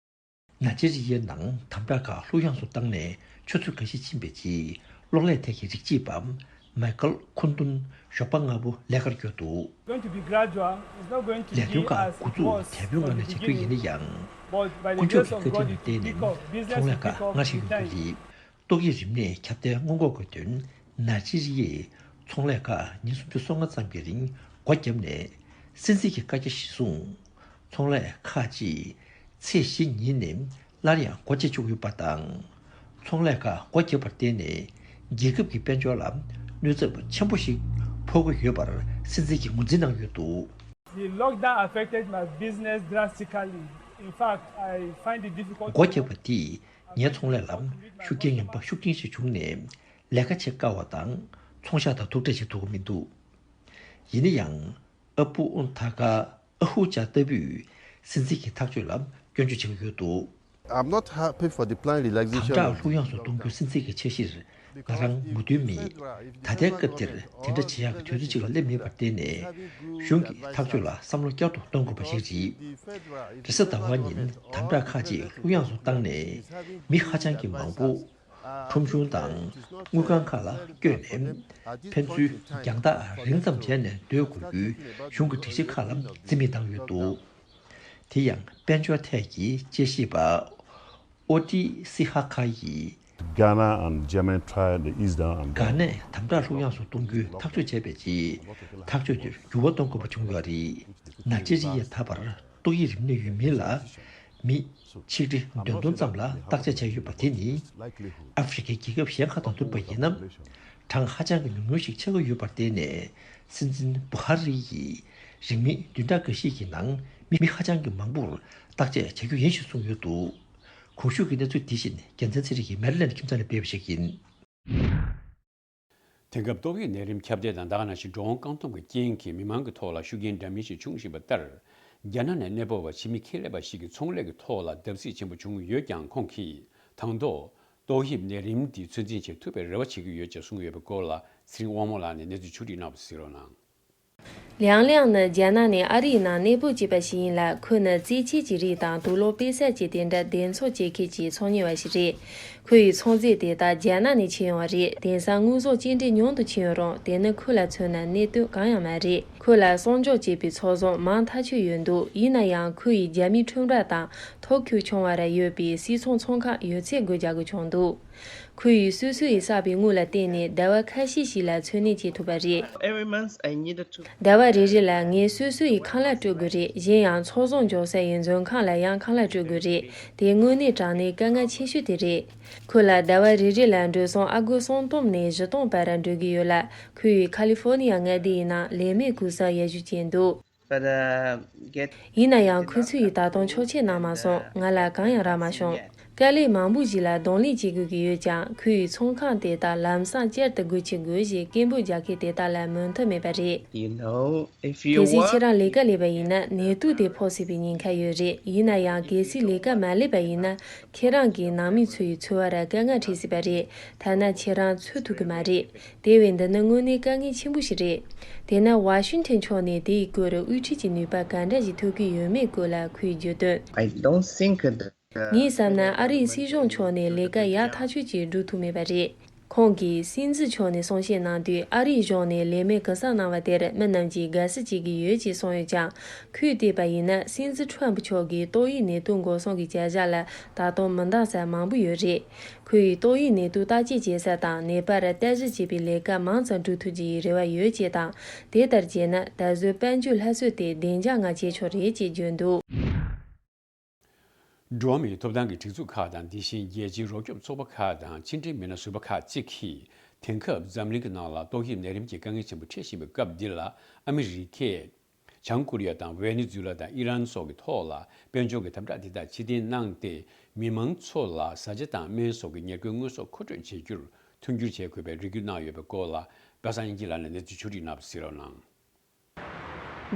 ནཱི་ཇི་རི་ཡའི་ནང་དམ་དྲག་ཁག་གློ་ཡངས་སུ་བཏང་ནས་ཆུ་ཚོད་འགའ་ཤས་ཕྱིན་པའི་རྗེས། གློག་ཀླད་ཐད་ཀྱི་རིགས་གཅིག་པ་མའི་ཀལ་ཁོན་ཏུན་ཞོགས་པ་སྔ་པོ་ལས་ཀར་བསྐྱོད་འདུག Going to be gradual. It's not going to ལས་དོན་be ཁག་as འགོ་འཛུགས་fast དལ་པོའི་ངང་ནས་བྱ་རྒྱུ་ཡིན་ན་ཡང་། But by the དཀོན་མཆོག་grace གི་of བཀའ་དྲིན་God, ལ་བརྟེན་ནས་ཚོང་ལས་ཁག་སྔར་བཞིན་ཡོང་གི་རེད། ཏོག་དབྱིབས་རིམས་ནད་ཁྱབ་གདལ་སྔོན་འགོག་གི་དོན། ནཱི་ཇི་རི་ཡའི་ཚོང་ལས་ཁག་ཉིན་སུམ་ཅུ་སོ་ལྔ་ཙམ་གྱི་རིང་སྒོ་བརྒྱབ་ནས། སྲིད་འཛིན་གྱི་བཀའ་རྒྱ་གཞིར་བཟུང་། ཚོང་ལས་ཁག་ཅིག་ཚེས་བཞི་ཉིན་ནས་སླར་ཡང་སྒོ་འབྱེད་བཅུག་ཡོད་པ་དང་། ཚོང་ལས་ཁག་སྒོ་བརྒྱབ་པར་བརྟེན་ནས། རྒྱལ་ཁབ་ཀྱི་དཔལ་འབྱོར་ལ་གནོད་ཚབས་ཆེན་པོ་ཞིག་ཕོག་གི་ཡོད་པར་སྲིད་འཛིན་གྱིས་ངོས་འཛིན་གནང་ཡོད་འདུག The lockdown affected my business drastically. In fact, I find it difficult སྒོ་བརྒྱབ་པ་དེས་ངའི་ཚོང་ལས་ལ་ཤུགས་རྐྱེན་ངན་པ་ཤུགས་རྐྱེན་ཞིག་བྱུང་ནས། ལས་ཀ་བྱེད་དཀའ་བ་དང་། ཚོང་ཤག་དང་ཐུག་འཕྲད་བྱེད་ཐུབ་ཀྱི་མི་འདུག་ཡིན་ན་ཡང་། ཨ་པུ་ཨུན་ཐ་ཀ་ཨ་ཧུ་ཅཱ་ལྟ་བུས་སྲིད་འཛིན་གྱི་ཐག་གཅོད་ལ་སྐྱོན་བརྗོད་བྱེད་ཀྱི་ཡོད་འདུག I'm not happy for the planned དམ་relaxation དྲག་of གློ་ཡངས་སུ་གཏོང་རྒྱུའི་སྲིད་འཛིན་གྱི་འཆར་གཞིར་ང་རང་མོས་མཐུན་མེད། ད་ལྟའི་སྐབས་འདིར་དེ་འདྲ་བྱེད་ཡག་གི་དུས་ཚོད་ཅིག་ལ་སླེབས་མེད་པར་བརྟེན་ནས། གཞུང་གི་ཐག་གཅོད་ལ་བསམ་བློ་བསྐྱར་དུ་གཏོང་དགོས་པ་ཞིག་རེད། རེས་གཟའ་ཟླ་བ་ཉིན་དམ་དྲག་ཁག་ཅིག་གློ་ཡངས་སུ་བཏང་ནས། མི་ཧ་ཅང་གི་མང་པོ། ཁྲོམ་གཞུང་དང་དངུལ་ཁང་ཁག་ལ་བསྐྱོད་ནས། ཕན་ཚུན་རྒྱང་ཐག་རིང་ཙམ་བྱས་ནས་སྡོད་དགོས་རྒྱུའི་གཞུང་གི་སྒྲིག་གཞི་ཁག་ལ་རྩིས་མེད་བཏང་ཡོད་འདུག་དེ་ཡང་དཔལ་འབྱོར་ཐད་ཀྱི་དཔྱད་ཞིབ་པ་ཨོ་ཏི་སི་ཧ་ཁ་ཡིས། Ghana and Germany try to ease down on གྷ་ནས་དམ་དྲག་གློ་ཡངས་སུ་གཏོང་རྒྱུའི་ཐག་གཅོད་བྱས་པའི་རྗེས། ཐག་གཅོད་དེར་འགྱུར་བ་གཏོང་དགོས་པ་བྱུང་ཡོད་རེད། ནཱི་ཇི་རི་ཡའི་ད་བར་ཏོག་དབྱིབས་རིམས་ནད་ཡོད་མིན་ལ། མི་ཆིག་ཁྲི་བདུན་སྟོང་ཙམ་ལ་བརྟག་དཔྱད་བྱས་ཡོད་པ་དེ་ནི། ཨ་ཧྥེ་རི་ཁའི་རྒྱལ་ཁབ་གཞན་ཁག་དང་བསྡུར་བ་ཡིན་ན། གྲངས་ཧ་ཅང་གི་ཉུང་ཉུང་ཞིག་ཆགས་ཀྱི་ཡོད་པར་བརྟེན་ནས། སྲིད་འཛིན་བུ་ཧ་རི་ཡིས་རིང་མིན་བདུན་ཕྲག་འགའ་ཤས་ཀྱི་ནང་མི་ཧ་ཅང་གི་མང་པོར་བརྟག་དཔྱད་བྱ་རྒྱུ་ཡིན་ཞེས་གསུངས་ཡོད་འདུག་གོང་ཞུས་ཀྱི་གནས་ཚུལ་དེ་བཞིན་རྒྱལ་མཚན་ཚེ་རིང་གིས་མེ་རི་ལེན་ཁྱིམ་ཚང་ནས་སྤེལ་བ་ཞིག་ཡིན། དེང་སྐབས་ཏོག་དབྱིབས་ནད་རིམས་ཁྱབ་གདལ་དང་། ད་ག་ནང་བཞིན་འགྲོ་འོང་བཀག་སྡོམ་གྱི་རྐྱེན་གྱིས་མི་མང་གི་ཐོག་ལ་ཤུགས་རྐྱེན་འདྲ་མིན་ཞིག་འབྱུང་བཞིན་པ་ལྟར། རྒྱ་ནག་ནས་གནས་སྤོ་བ་ཕྱི་མི་ཁེ་ལས་པ་ཞིག་གི་ཚོང་ལས་ཀྱི་ཐོག་ལ་བརྡབ་གསིག་ཆེན་པོ་བྱུང་ཡོད་ཀྱང་། ཁོང་གིས་དང་ཐོག་ཏོག་དབྱིབས་ནད་རིམས་འདི་ཚོད་འཛིན་བྱེད་ཐུབ་པའི་རེ་བ་བྱེད་ཀྱི་ཡོད་ཅེས་གསུངས་ཡོད་པའི་སྐོར་ལ། ཚེ་རིང་དབང་མོ་ལགས་ནས་གནས་ཚུལ་ཕྱོགས་བསྒྲིགས་གནང་བ་གཟིགས་རོགས་གནང་། ལིའང་ལིའང་ནི་རྒྱ་ནག་ནས་ཨ་རིའི་ནང་གནས་སྤོ་བྱས་པ་ཞིག་ཡིན་ལ། ཁོ་ནི་རྩེད་ཆས་ཀྱི་རིགས་དང་དུག་ལོག་དཔེ་བསལ་ཅན་དེ་འདྲ་བདེ་འཚོང་བྱེད་མཁན་གྱི་ཚོང་གཉེར་བ་ཞིག་རེད། ཁོ་ཡི་ཚོང་རྫས་དེ་དག་རྒྱ་ནག་ནས་ཁྱེར་ཡོང་བ་རེད། དེང་སང་དངོས་ཟོག་སྐྱེལ་འདྲེན་ཉུང་དུ་ཕྱིན་ཡོད་རུང་། དེ་ནི་ཁོ་ལ་མཚོན་ན་གནད་དོན་གང་ཡང་མ་རེད། ཁོ་ལ་གསོག་འཇོག་བྱས་པའི་ཚོང་ཟོག་མང་ཐག་ཆོད་ཡོད་འདུག་ཡིན་ན་ཡང་ཁོ་ཡིས་རྒྱ་མིའི་ཁྲོམ་ར་དང་ཐོག་ཁུལ་ཆུང་བ་ར་ཡོད་པའི་སིལ་ཚོང་ཚོང་ཁང་ཡོད་ཚད་སྒོ་རྒྱག་དགོས་བྱུང་འདུག་ཁོ་ཡིས་སོ་སོ་ཡིས་བསགས་པའི་དངུལ་ལ་བརྟེན་ནས་ཟླ་བ་ཁ་ཤས་ཤིག་ལ་འཚོ་གནས་བྱེད་ཐུབ་པ་རེད། Every month I needed to ཟླ་བ་རེ་རེ་ལ་ངས་སོ་སོ་ཡིས་ཁང་གླ་སྤྲོད་དགོས་རེད། གཞན་ཡང་ཚོང་ཟོག་འཇོག་སའི་མཛོད་ཁང་ལ་ཡང་ཁང་གླ་སྤྲོད་དགོས་རེད། དེ་དངོས་གནས་དྲང་གནས་དཀའ་ངལ་ཆེ་ཤོས་དེ་རེད། ཁོ་ལ་ཟླ་བ་རེ་རེ་ལ་འགྲོ་སོང་ཨ་སྒོར་སུམ་སྟོང་ནས་བཞི་སྟོང་བར་འགྲོ་གི་ཡོད་ལ། ཁོ་ཡིས་ཁ་ལི་ཧྥོ་ནི་ཡ་མངའ་སྡེ་ཡི་ནང་ལས་མེད་སྐུ་སྲོག་ཡར་ཞུ་བྱས་འདུག But, uh, get ཡིན་ན་ཡང་ཁོ་ཚོ་ཡིས་ད་དུང་ཆོག་མཆན་གནང་མ་སོང་། ང་ལ་གང་ཡང་རག་མ་བྱུང་། དཀའ་ལས་མང་པོ་ཞིག་ལ་གདོང་ལེན་བྱེད་དགོས་ཀྱི་ཡོད་ཀྱང་། ཁོ་ཡི་ཚོང་ཁང་དེ་དག་ལམ་སང་བསྐྱར་དུ་སྒོ་ཕྱེ་དགོས་ཞེས་སྐད་འབོད་རྒྱག་མཁན་དེ་དག་ལ་མོས་མཐུན་མེད་པ་རེད། You know, if you གལ་སྲིད་ཁྱེད་རང་ལས་ཀ་ལས་པ་ཡིན་ན། ནད་དུག་དེ་ཕོག་སྲིད་པའི་ཉེན་ཁ་ཡོད་རེད། ཡིན་ན་ཡང་གལ་སྲིད་ལས་ཀ་མ་ལས་པ་ཡིན་ན། ཁྱེད་རང་གིས་ནང་མི་ཚོ་ཡི་འཚོ་བར་དཀའ་ངལ་འཕྲད་སྲིད་པ་རེད། ཐ་ན་ཁྱེད་རང་འཚོ་ཐུབ་ཀྱི་མ་རེད། དེ་བས་འདི་ནི་དངོས་གནས་དཀའ་ངལ་ཆེན་པོ་ཞིག་རེད། དེས་ན་ཝ་ཤིང་ཐན་ཕྱོགས་ནས་དེའི་སྐོར་དབུ་ཁྲིད་ཀྱི་ནུས་པ་ག་འདྲ་ཞིག་ཐོབ་ཀྱི་ཡོད་མེད་སྐོར་ལ་ཁོས་བརྗོད་དོན། I don't think the ངས་བསམ་ན་ཨ་རིའི་སྲིད་གཞུང་ཕྱོགས་ནས་ལས་ཀ་ཡག་ཐག་ཆོད་ཅིག་སྒྲུབ་ཐུབ་མེད་པ་རེད། ཁོང་གིས་སྲིད་འཛིན་མཆོག་ནས་གསུང་བཤད་གནང་དུས། ཨ་རིའི་གཞུང་ནས་ལས་མེད་གུ་གསབ་གནང་བ་དེར་མི་རྣམས་ཀྱིས་དགའ་བསུ་བྱེད་ཀྱི་ཡོད་ཅེས་གསུངས་ཡོད་ཀྱང་། ཁོས་བལྟས་པ་ཡིན་ན། སྲིད་འཛིན་ཁྲོམ་ཕུ་མཆོག་གིས་ཏོག་དབྱིབས་ནད་དུག་འགོག་སྲུང་གི་བྱ་གཞག་ལ་ད་དུང་མི་འདང་ས་མང་པོ་ཡོད་རེད། ཁོས་ཏོག་དབྱིབས་ནད་དུག་བརྟག་དཔྱད་བྱེད་ས་དང་ནད་པར་བརྟག་ཞིབ་བྱེད་པའི་ལས་ཀ་མང་ཙམ་སྒྲུབ་ཐུབ་རྒྱུའི་རེ་བ་ཡོད་ཅེས་དང་། དེ་ལྟར་བྱས་ན། ད་གཟོད་དཔལ་འབྱོར་སླར་གསོ་དེ་བདེ་འཇགས་ངང་བྱེད་ཆོག་རེད་ཅེས་བརྗོད་འདུག། འགྲོ་བ་མིའི་ཐོབ་ཐང་གི་སྒྲིག་འཛུགས་ཁག་དང་། དེ་བཞིན་རྒྱལ་སྤྱིའི་རོགས་སྐྱོབ་ཚོགས་པ་ཁག་དང་ཕྱི་འབྲེལ་མི་སྣ་ཟུར་པ་ཁག་ཅིག་གིས། དེང་སྐབས་འཛམ་གླིང་གི་ནང་ལ་ཏོག་དབྱིབས་ནད་རིམས་ཀྱི་དཀའ་ངལ་ཆེན་པོ་འཕྲད་བཞིན་པའི་སྐབས་འདི་ལ། ཨ་མི་རི་ཀས་བྱང་ཀོ་རི་ཡ་དང་ཝེ་ནེ་ཛུ་ལ་དང་ཨི་རན་སོགས་ཀྱི་ཐོག་ལ་དཔལ་འབྱོར་གྱི་དམ་དྲག་འདི་དག་ཕྱིར་འཐེན་གནང་སྟེ། མི་མང་ཚོ་ལ་བཟའ་བཅའ་དང་སྨན་སོགས་ཀྱི་ཉེར་མཁོའི་དངོས་ཟོག་མཁོ་སྤྲོད་བྱེད་རྒྱུར་མཐུན་འགྱུར་བྱེད་དགོས་པའི་རེ་སྐུལ་གནང་ཡོད་པའི་སྐོར་ལ། པ་སངས་དབྱངས་སྐྱིད་ལགས་ནས་གནས་ཚུལ་ཕྱོགས་སྒྲིག་གནང་བ་གཟིགས་རོགས་གནང་།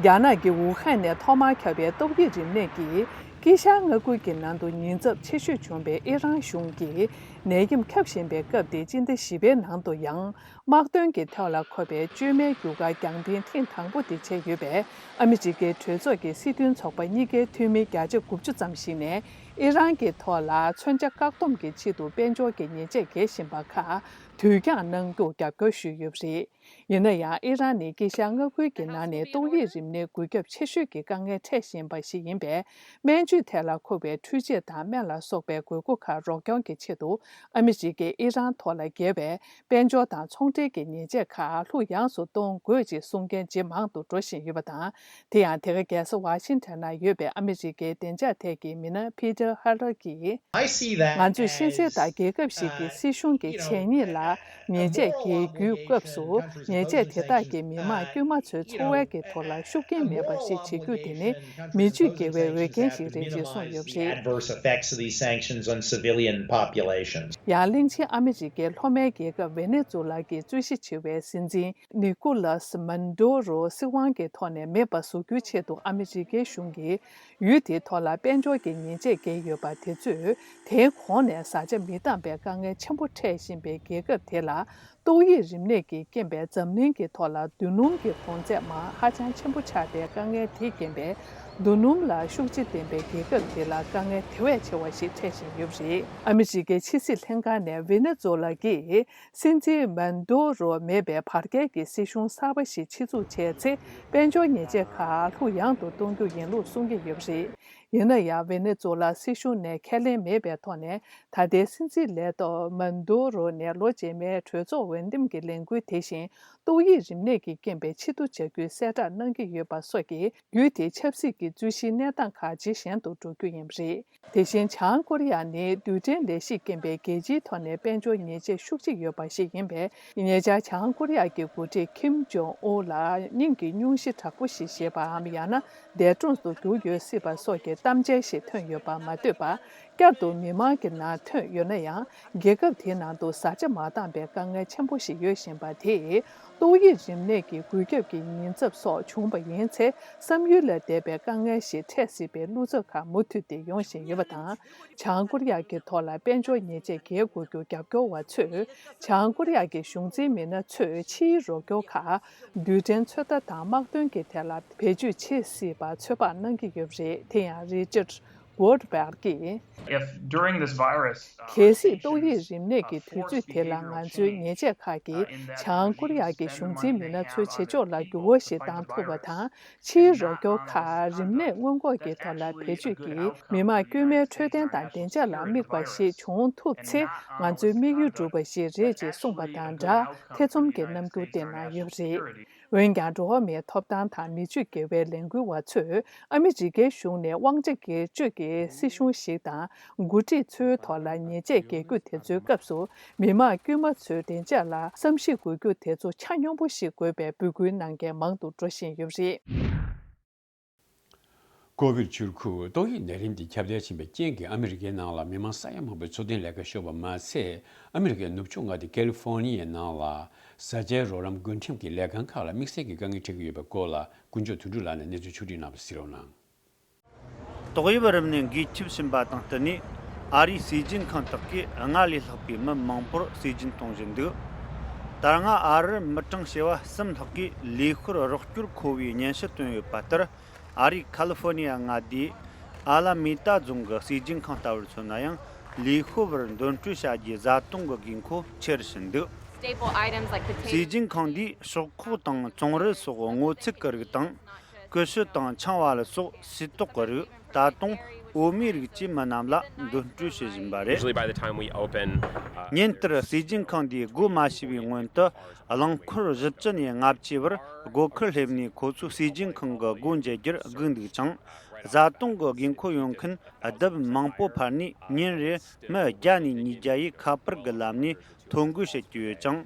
རྒྱ་ནག་གི་ཝུ་ཧན་ནས་ཐོག་མར་ཁྱབ་པའི་ཏོག་དབྱིབས་རིམས་ནད་ཀྱིས་དཀྱིལ་ཤར་མངའ་ཁུལ་གྱི་ནང་དུ་ཉེན་ཚབས་ཆེ་ཤོས་བྱུང་བའི་ཨི་རན་གཞུང་གིས། ནད་ཡམས་ཁྱབ་བཞིན་པའི་སྐབས་དེ་སྤྱི་ཟླ་བཞི་པའི་ནང་དུ་ཡང་། དམག་དོན་གྱི་ཐོག་ལ་འཁོར་བའི་བཅོས་མའི་རྒྱུ་སྐར་རྒྱང་འཕེན་ཐེངས་དང་པོ་དེ་བྱས་ཡོད་པས། ཨ་མི་རི་ཀའི་གྲོས་ཚོགས་ཀྱི་སྲིད་དོན་ཚོགས་པ་གཉིས་ཀའི་འཐུས་མི་བརྒྱ་ཆ་དགུ་བཅུ་ཙམ་ཞིག་ནས། ཨི་རན་གྱི་ཐོག་ལ་མཚོན་ཆ་བཀག་སྡོམ་གྱི་ཆེད་དུ་དཔལ་འབྱོར་གྱི་ཉེས་ཆད་འགེལ་བཞིན་པ་ཁག་དུས་འགྱངས་གནང་རྒྱུར་རྒྱབ་སྐྱོར་ཞུས་ཡོད་པ་རེད། ཡིན་ན་ཡང་། ཨི་རན་ནི་དཀྱིལ་ཤར་མངའ་ཁུལ་གྱི་ནང་ནས་ཏོག་དབྱིབས་རིམས་ནད་འགོས་ཁྱབ་ཆེ་ཤོས་ཀྱི་དཀའ་ངལ་འཕྲད་བཞིན་པ་ཞིག་ཡིན་པས། སྨན་བཅོས་ཐད་ལ་མཁོ་བའི་འཕྲུལ་ཆས་དང་སྨན་ལ་སོགས་པའི་དགོས་མཁོ་ཁག་རོགས་སྐྱོར་གྱི་ཆེད་དུ། ཨ་མི་རི་ཀས་ཨི་རན་ཐོག་ལ་འགེལ་བའི་དཔལ་འབྱོར་དང་ཚོང་འབྲེལ་གྱི་ཉེས་ཆད་ཁག་ལྷུག་ཡངས་སུ་གཏོང་དགོས་ཅེས་གསུང་མཁན་ཇེ་མང་དུ་འགྲོ་བཞིན་ཡོད་པ་དང་། དེ་ཡང་། དེ་ག་རྒྱལ་ས་ཝ་ཤིང་ཊོན་ན་ཡོད་པའི་ཨ་མི་རི་ཀའི་བདེ་འཇགས་ཐད་ཀྱི་མི་སྣ་ཕི་ཊར་ཧ་ལར་གྱིས། I see that ང་ཚོས་ཤེས་གསལ་ལྟར། རྒྱལ་ཁབ་ཞིག་གི་སྲིད་གཞུང་གི་བྱས་ཉེས་ལ་ཉེས་ཆད་འགེལ་རྒྱུའི་སྐབས་སུ། ཉེས་ཆད་དེ་དག་གིས་མི་དམངས་དཀྱུས་མ་ཚོའི་འཚོ་བའི་གི་ཐོག་ལ་ཤུགས་རྐྱེན་མེད་པ་ཞིག་བྱེད་རྒྱུ་དེ་ནི་མི་ཇུས་དགེ་བའི་འོས་འགན་ཞིག་རེད་ཅེས་གསུངས་ཡོད་པ་རེད། Adverse effects of these sanctions on civilian populations. ཡང་། གླིང་ཆེན་ཨ་མི་རི་ཀའི་ལྷོ་མའི་རྒྱལ་ཁབ་ཝེ་ནེ་ཛུ་ལ་གི་རྩོད་གཞི་ཆེ་བའི་སྲིད་འཛིན་ནི་ཀོ་ལཱས་མཱ་ཌུ་རོ་སྲིད་དབང་གི་ཐོག་ནས་མེད་པ་བཟོ་རྒྱུའི་ཆེད་དུ། ཨ་མི་རི་ཀའི་གཞུང་གིས་ཡུལ་དེའི་ཐོག་ལ་དཔལ་འབྱོར་གྱི་ཉེས་ཆད་འགེལ་ཡོད་པ་དེ་ཚོས། དེའི་གོང་ནས་བཟའ་བཅའ་མི་འདང་པའི་དཀའ་ངལ་ཆེན་པོ་འཕྲད་བཞིན་པའི་རྒྱལ་ཁབ་དེ་ལ། ཏོག་དབྱིབས་རིམས་ནད་ཀྱི་རྐྱེན་པས་འཛམ་གླིང་གི་ཐོག་ལ་རྡུལ་སྣུམ་གྱི་གོང་ཚད་མར་ཧ་ཅང་ཆེན་པོ་ཆགས་པའི་དཀའ་ངལ་དེའི་རྐྱེན་པས། རྡུལ་སྣུམ་ལ་ཤུགས་རྐྱེན་ལྡན་པའི་རྒྱལ་ཁབ་དེ་ལ་དཀའ་ངལ་དེ་བས་ཆེ་བ་ཞིག་འཕྲད་བཞིན་ཡོད་པ་རེད། ཨ་མི་རི་ཀའི་ཕྱི་སྲིད་ལྷན་ཁང་ནས་ཝེ་ནེ་ཛུ་ལ་གིས། སྲིད་འཛིན་མཱ་ཌུ་རོ་མེད་པའི་བར་བརྒལ་གྱི་སྲིད་གཞུང་གསར་པ་ཞིག་ཆེད་འཛུགས་བྱས་ཚེ། དཔལ་འབྱོར་ཉེས་ཆད་ཁག་ལྷུག་ཡངས་དུ་གཏོང་རྒྱུ་ཡིན་ལུགས་གསུང་གི་ཡོད་པ་རེད། ཡིན་ན་ཡང་། ཝེ་ནེ་ཛུ་ལ་སྲིད་གཞུང་ནས་ཁས་ལེན་མེད་པའི་ཐོག་ནས། ད་ལྟའི་སྲིད་འཛིན་ལས་ཐོག་མཱ་ཌུ་རོ་ནས་ལོ་རྗེས་མའི་གྲོས་ཚོགས་འོས་འདེམས་ཀྱི་ལས་འགུལ་དེ་བཞིན། ཏོག་དབྱིབས་རིམས་ནད་ཀྱི་རྐྱེན་པས་ཕྱིར་བསྡུ་བྱ་རྒྱུའི་གསལ་བསྒྲགས་གནང་གི་ཡོད་པ་སོགས་ཀྱིས། ཡུལ་དེའི་ཆབ་སྲིད་ཀྱི་རྩོད་གཞིའི་གནས་སྟངས་ཁག་ཇེ་ཞན་དུ་འགྲོ་རྒྱུ་ཡིན་པ་རེད། དེ་བཞིན། བྱང་ཀོ་རི་ཡ་ནི་རྡུལ་ཕྲན་ལས་གཞིའི་རྐྱེན་པས་རྒྱལ་སྤྱིའི་ཐོག་ནས་དཔལ་འབྱོར་ཉེས་ཆད་ཤུགས་ཆེ་ཡོད་པ་ཞིག་ཡིན་པས། ཉེ་ཆར་བྱང་ཀོ་རི་ཡ་གི་འགོ་ཁྲིད་ཀིམ་ཇོང་ཨུན་ལ་སྙིང་གི་སྙུང་གཞི་དྲག་པོ་ཞིག་བཞེས་པའམ། ཡང་ན་འདས་གྲོངས་སུ་གྱུར་ཡོད་སྲིད་པ་སོགས་ཀྱི་གཏམ་འཆལ་ཞིག་ཐོན་ཡོད་པ་མ་ལྟོས་པར། བསྐྱར་དུ་མི་མང་གི་ནང་ཐོན་ཡོད་ན་ཡང་། རྒྱལ་ཁབ་དེའི་ནང་དུ་བཟའ་བཅའ་མ་འདང་པའི་དཀའ་ངལ་ཆེན་པོ་ཞིག་ཡོད་བཞིན་པ་དེས། ཏོག་དབྱིབས་རིམས་ནད་ཀྱི་འགོས་ཁྱབ་ཀྱི་ཉེན་ཚབས་སོགས་བྱུང་བ་ཡིན་ཚེ། བསམ་ཡུལ་ལས་འདས་པའི་དཀའ་ངལ་ཞིག་འཕྲད་སྲིད་པའི་བློ་འཚབ་ཁག་མུ་མཐུད་དེ་ཡོང་བཞིན་ཡོད་པ་དང་། བྱང་ཀོ་རི་ཡ་གི་ཐོག་ལ་དཔལ་འབྱོར་ཉེས་ཆད་འགེལ་དགོས་རྒྱུ་རྒྱབ་སྐྱོར་བ་ཚོས། བྱང་ཀོ་རི་ཡ་གི་གཞུང་འཛིན་མི་སྣ་ཚོས་ཕྱིའི་རོགས་སྐྱོར་ཁག་རྡུལ་ཕྲན་ཚོད་ལྟ་དང་དམག་དོན་གྱི་ཐད་ལ་བེད་སྤྱོད་བྱེད་སྲིད་པ་ཚོད་དཔག་གནང་གི་ཡོད་པ་རེད། དེ་ཡང་རི་ཅར་གོར་བྷག་གིས། If during this virus, uh, གལ་སྲིད་ཏོག་དབྱིབས་རིམས་ནད་ཀྱི་དུས་ཚོད་དེ་ལ་ང་ཚོའི་ཉེས་ཆད་ཁག་གིས་བྱང་ཀོ་རི་ཡ་གི་གཞུང་འཛིན་མི་སྣ་ཚོའི་བྱེད་ཕྱོགས་ལ་འགྱུར་བ་ཞིག་བཏང་ཐུབ་པ་དང་། ཕྱིའི་རོགས་སྐྱོར་ཁག་རིམས་ནད་སྔོན་འགོག་གི་ཐོག་ལ་བེད་སྤྱོད་ཀྱིས་མི་དམངས་དཀྱུས་མའི་འཕྲོད་བསྟེན་དང་བདེ་འཇགས་ལ་དམིགས་པ་ཞིག་བྱུང་ཐུབ་ཚེ། ང་ཚོའི་དམིགས་ཡུལ་འགྲུབ་པ་ཞིག་རེད་ཅེས་གསུངས་པ་དང་སྦྲགས། ཐེ་ཚོམ་གྱི་རྣམ་འགྱུར་བསྟན་གནང་ཡོད་པ་རེད། འོན་ཀྱང་། འགྲོ་བ་མིའི་ཐོབ་ཐང་དང་མི་ཆོས་དགེ་བའི་ལས་འགུལ་བ་ཚོས། ཨ་མི་རི་ཀའི་གཞུང་ནས་དབང་ཆ་སྒེར་གཅོད་ཀྱི་སྲིད་གཞུང་ཞིག་དང་། འགོ་ཁྲིད་ཚོའི་ཐོག་ལ་ཉེས་ཆད་འགེལ་རྒྱུ་དེ་ཚོའི་སྐབས་སུ། མི་དམངས་དཀྱུས་མ་ཚོའི་བདེ་འཇགས་ལ་བསམ་གཞིག་དགོས་རྒྱུ་དེ་ཚོ་ཆ་སྙོམས་པོ་ཞིག་དགོས་པའི་འབོད་སྐུལ་གནང་མཁན་མང་དུ་འགྲོ་བཞིན་ཡོད་པ་རེད། ཀོ་བིཌ་བཅུ་དགུ་ཏོག་དབྱིབས་ནད་རིམས་དེ་ཁྱབ་གདལ་ཕྱིན་པའི་རྐྱེན་གྱིས། ཨ་མི་རི་ཀའི་ནང་ལ་མི་མང་ས་ཡ་མང་པོའི་འཚོ་རྟེན་ལས་ཀ་ཤོར་བ་མ་ཟད། ཨ་མི་རི་ཀའི་ནུབ་ཕྱོགས་མངའ་སྡེ་ཀ་ལི་ཧྥོ་ནི་ཡའི་ནང་ལ་བཟའ་བཅའི་རོགས་རམ་བགོ་འགྲེམས་ཀྱི་ལས་ཁང་ཁག་ལ་དམིགས་བསལ་གྱི་དཀའ་ངལ་འཕྲད་ཀྱི་ཡོད་པའི་སྐོར་ལ། དཀོན་མཆོག་དོན་གྲུབ་ལགས་ནས་གནས་ཚུལ་ཕྱོགས་སྒྲིག་གནང་བ་གཟིགས་རོགས་གནང་། ཏོག་དབྱིབས་རིམས་ནད་འགོས་ཁྱབ་ཕྱིན་པ་དང་བསྟུན་ནས། ཨ་རིའི་ཟས་སྦྱིན་ཁང་དག་གིས་སྔར་ལས་ལྷག་པའི་མི་མང་པོར་ཟས་སྦྱིན་གཏོང་བཞིན་འདུག། ད་སྔ་ཨ་རིར་མི་གྲངས་བྱེ་བ་གསུམ་ལྷག་གིས་ལུས་ཤུར་རོགས་སྐྱོར་མཁོ་བའི་སྙན་ཞུ་བཏོན་ཡོད་པ་ལྟར། ཨ་རིའི་ཁ་ལི་ཧྥོ་ནི་ཡ་མངའ་སྡེའི་ཨ་ལ་མི་ཏཱ་རྫོང་གི་ཟས་སྦྱིན་ཁང་ལྟ་བུར་མཚོན་ན་ཡང་། ལུས་ཤུལ་བར་འདོན་སྤྲོད་བྱ་རྒྱུའི་བཟའ་བཏུང་གི་དགོས་མཁོ་ཆེ་རུ་ཕྱིན་འདུག། Staple items like potatoes. ཟས་སྦྱིན་ཁང་འདིས་ཤོག་ཁོག་དང་ཙོང་རུ་སོགས་སྔོ་ཚལ་གྱི་རིགས་དང་། ཀུ་ཤུ་དང་ཆང་བ་ལ་སོགས་སིལ་ཏོག་གི་རིགས། ད་དུང་འོ་མའི་རིགས་བཅས་མི་རྣམས་ལ་འདོན་སྤྲོད་བྱེད་བཞིན་པ་རེད། Usually by the time we open, uh, ཉིན་ལྟར་ཟས་སྦྱིན་ཁང་འདིའི་སྒོ་མ་ཕྱེ་བའི་སྔོན་དུ། རླངས་འཁོར་བཞི་བཅུ་ནས་ལྔ་བཅུ་བར་སྒོ་ཁར་སླེབས་ནས་ཁོ་ཚོའི་ཟས་སྦྱིན་ཁང་གི་སྒོ་འབྱེད་རྒྱུར་སྒུག་འདུག་ཅིང་། བཟའ་བཏུང་གི་དགོས་མཁོ་ཡོད་མཁན་ལྡབ་མང་པོ་འཕར་ནས་ཉིན་རེར་མི་བརྒྱ་ནས་ཉིས་བརྒྱ་ཡིས་ཁ་པར་གྱི་ལམ་ནས་ཐོ་འགོད་བྱེད་ཀྱི་ཡོད་ཅིང་།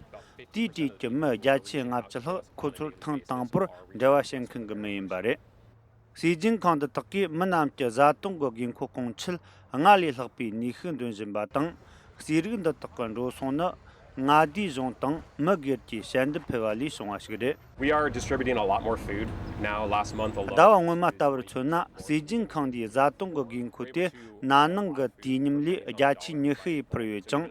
དེའི་གྲས་ཀྱི་མི་བརྒྱ་ཆ་ལྔ་བཅུ་ལྷག་ཁོ་ཚོར་ཐེངས་དང་པོར་འབྲེལ་བ་བྱེད་མཁན་གྱི་མི་ཡིན་པ་རེད། ཟས་སྦྱིན་ཁང་འདི་དག་གིས་མི་རྣམས་ཀྱི་བཟའ་བཏུང་གི་དགོས་མཁོ་སྐོང་ཆེད་སྔར་ལས་ལྷག་པའི་ནུས་ཤུགས་འདོན་བཞིན་པ་དང་། ཟས་རིགས་འདི་དག་གི་འགྲོ་སོང་ནི་མངའ་སྡེའི་གཞུང་དང་མི་སྒེར་གྱིས་ཞལ་འདེབས་ཕུལ་བ་ལས་བྱུང་བ་ཞིག་རེད། We are distributing a lot more food now. Last month alone. ཟླ་བ་སྔོན་མ་ལྟ་བུར་མཚོན་ན། ཟས་སྦྱིན་ཁང་འདིའི་བཟའ་བཏུང་གི་དགོས་མཁོ་དེ་ན་ནིང་གི་དུས་མཉམ་ལས་བརྒྱ་ཆ་ཉི་ཤུ་ཡིས་འཕར་ཡོད་ཅིང་།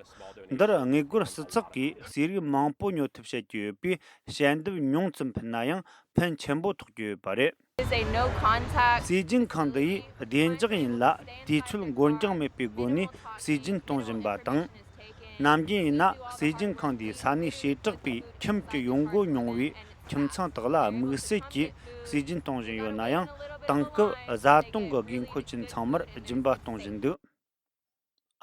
འདིར་དངུལ་སྒོར་བསུ་ཚགས་ཀྱིས་ཟས་རིགས་མང་པོ་ཉོ་ཐབས་བྱེད་ཀྱི་ཡོད་པས། ཞལ་འདེབས་ཉུང་ཙམ་ཕུལ་ན་ཡང་ཕན་ཆེན་པོ་ཐོགས་ཀྱི་ཡོད་པ་རེད། ཟས་སྦྱིན་ཁང་འདི་ཡིས་བདེ་འཇགས་ཡིན་ལ། དུས་ཚོད་འགོར་འགྱངས་མེད་པའི་སྒོ་ནས་ཟས་སྦྱིན་གཏོང་བཞིན་པ་དང་། ནམ་རྒྱུན་ཡིན་ན་ཟས་སྦྱིན་ཁང་འདིའི་ས་གནས་བྱེ་བྲག་པའི་ཁྱིམ་གྱི་ཡོང་སྒོ་ཉུང་བའི་ཁྱིམ་ཚང་དག་ལ་དམིགས་བསལ་གྱིས་ཟས་སྦྱིན་གཏོང་བཞིན་ཡོད་ན་ཡང་། དེང་སྐབས་བཟའ་བཏུང་གི་དགོས་མཁོ་ཅན་ཚང་མར་སྦྱིན་པ་གཏོང་བཞིན་འདུག།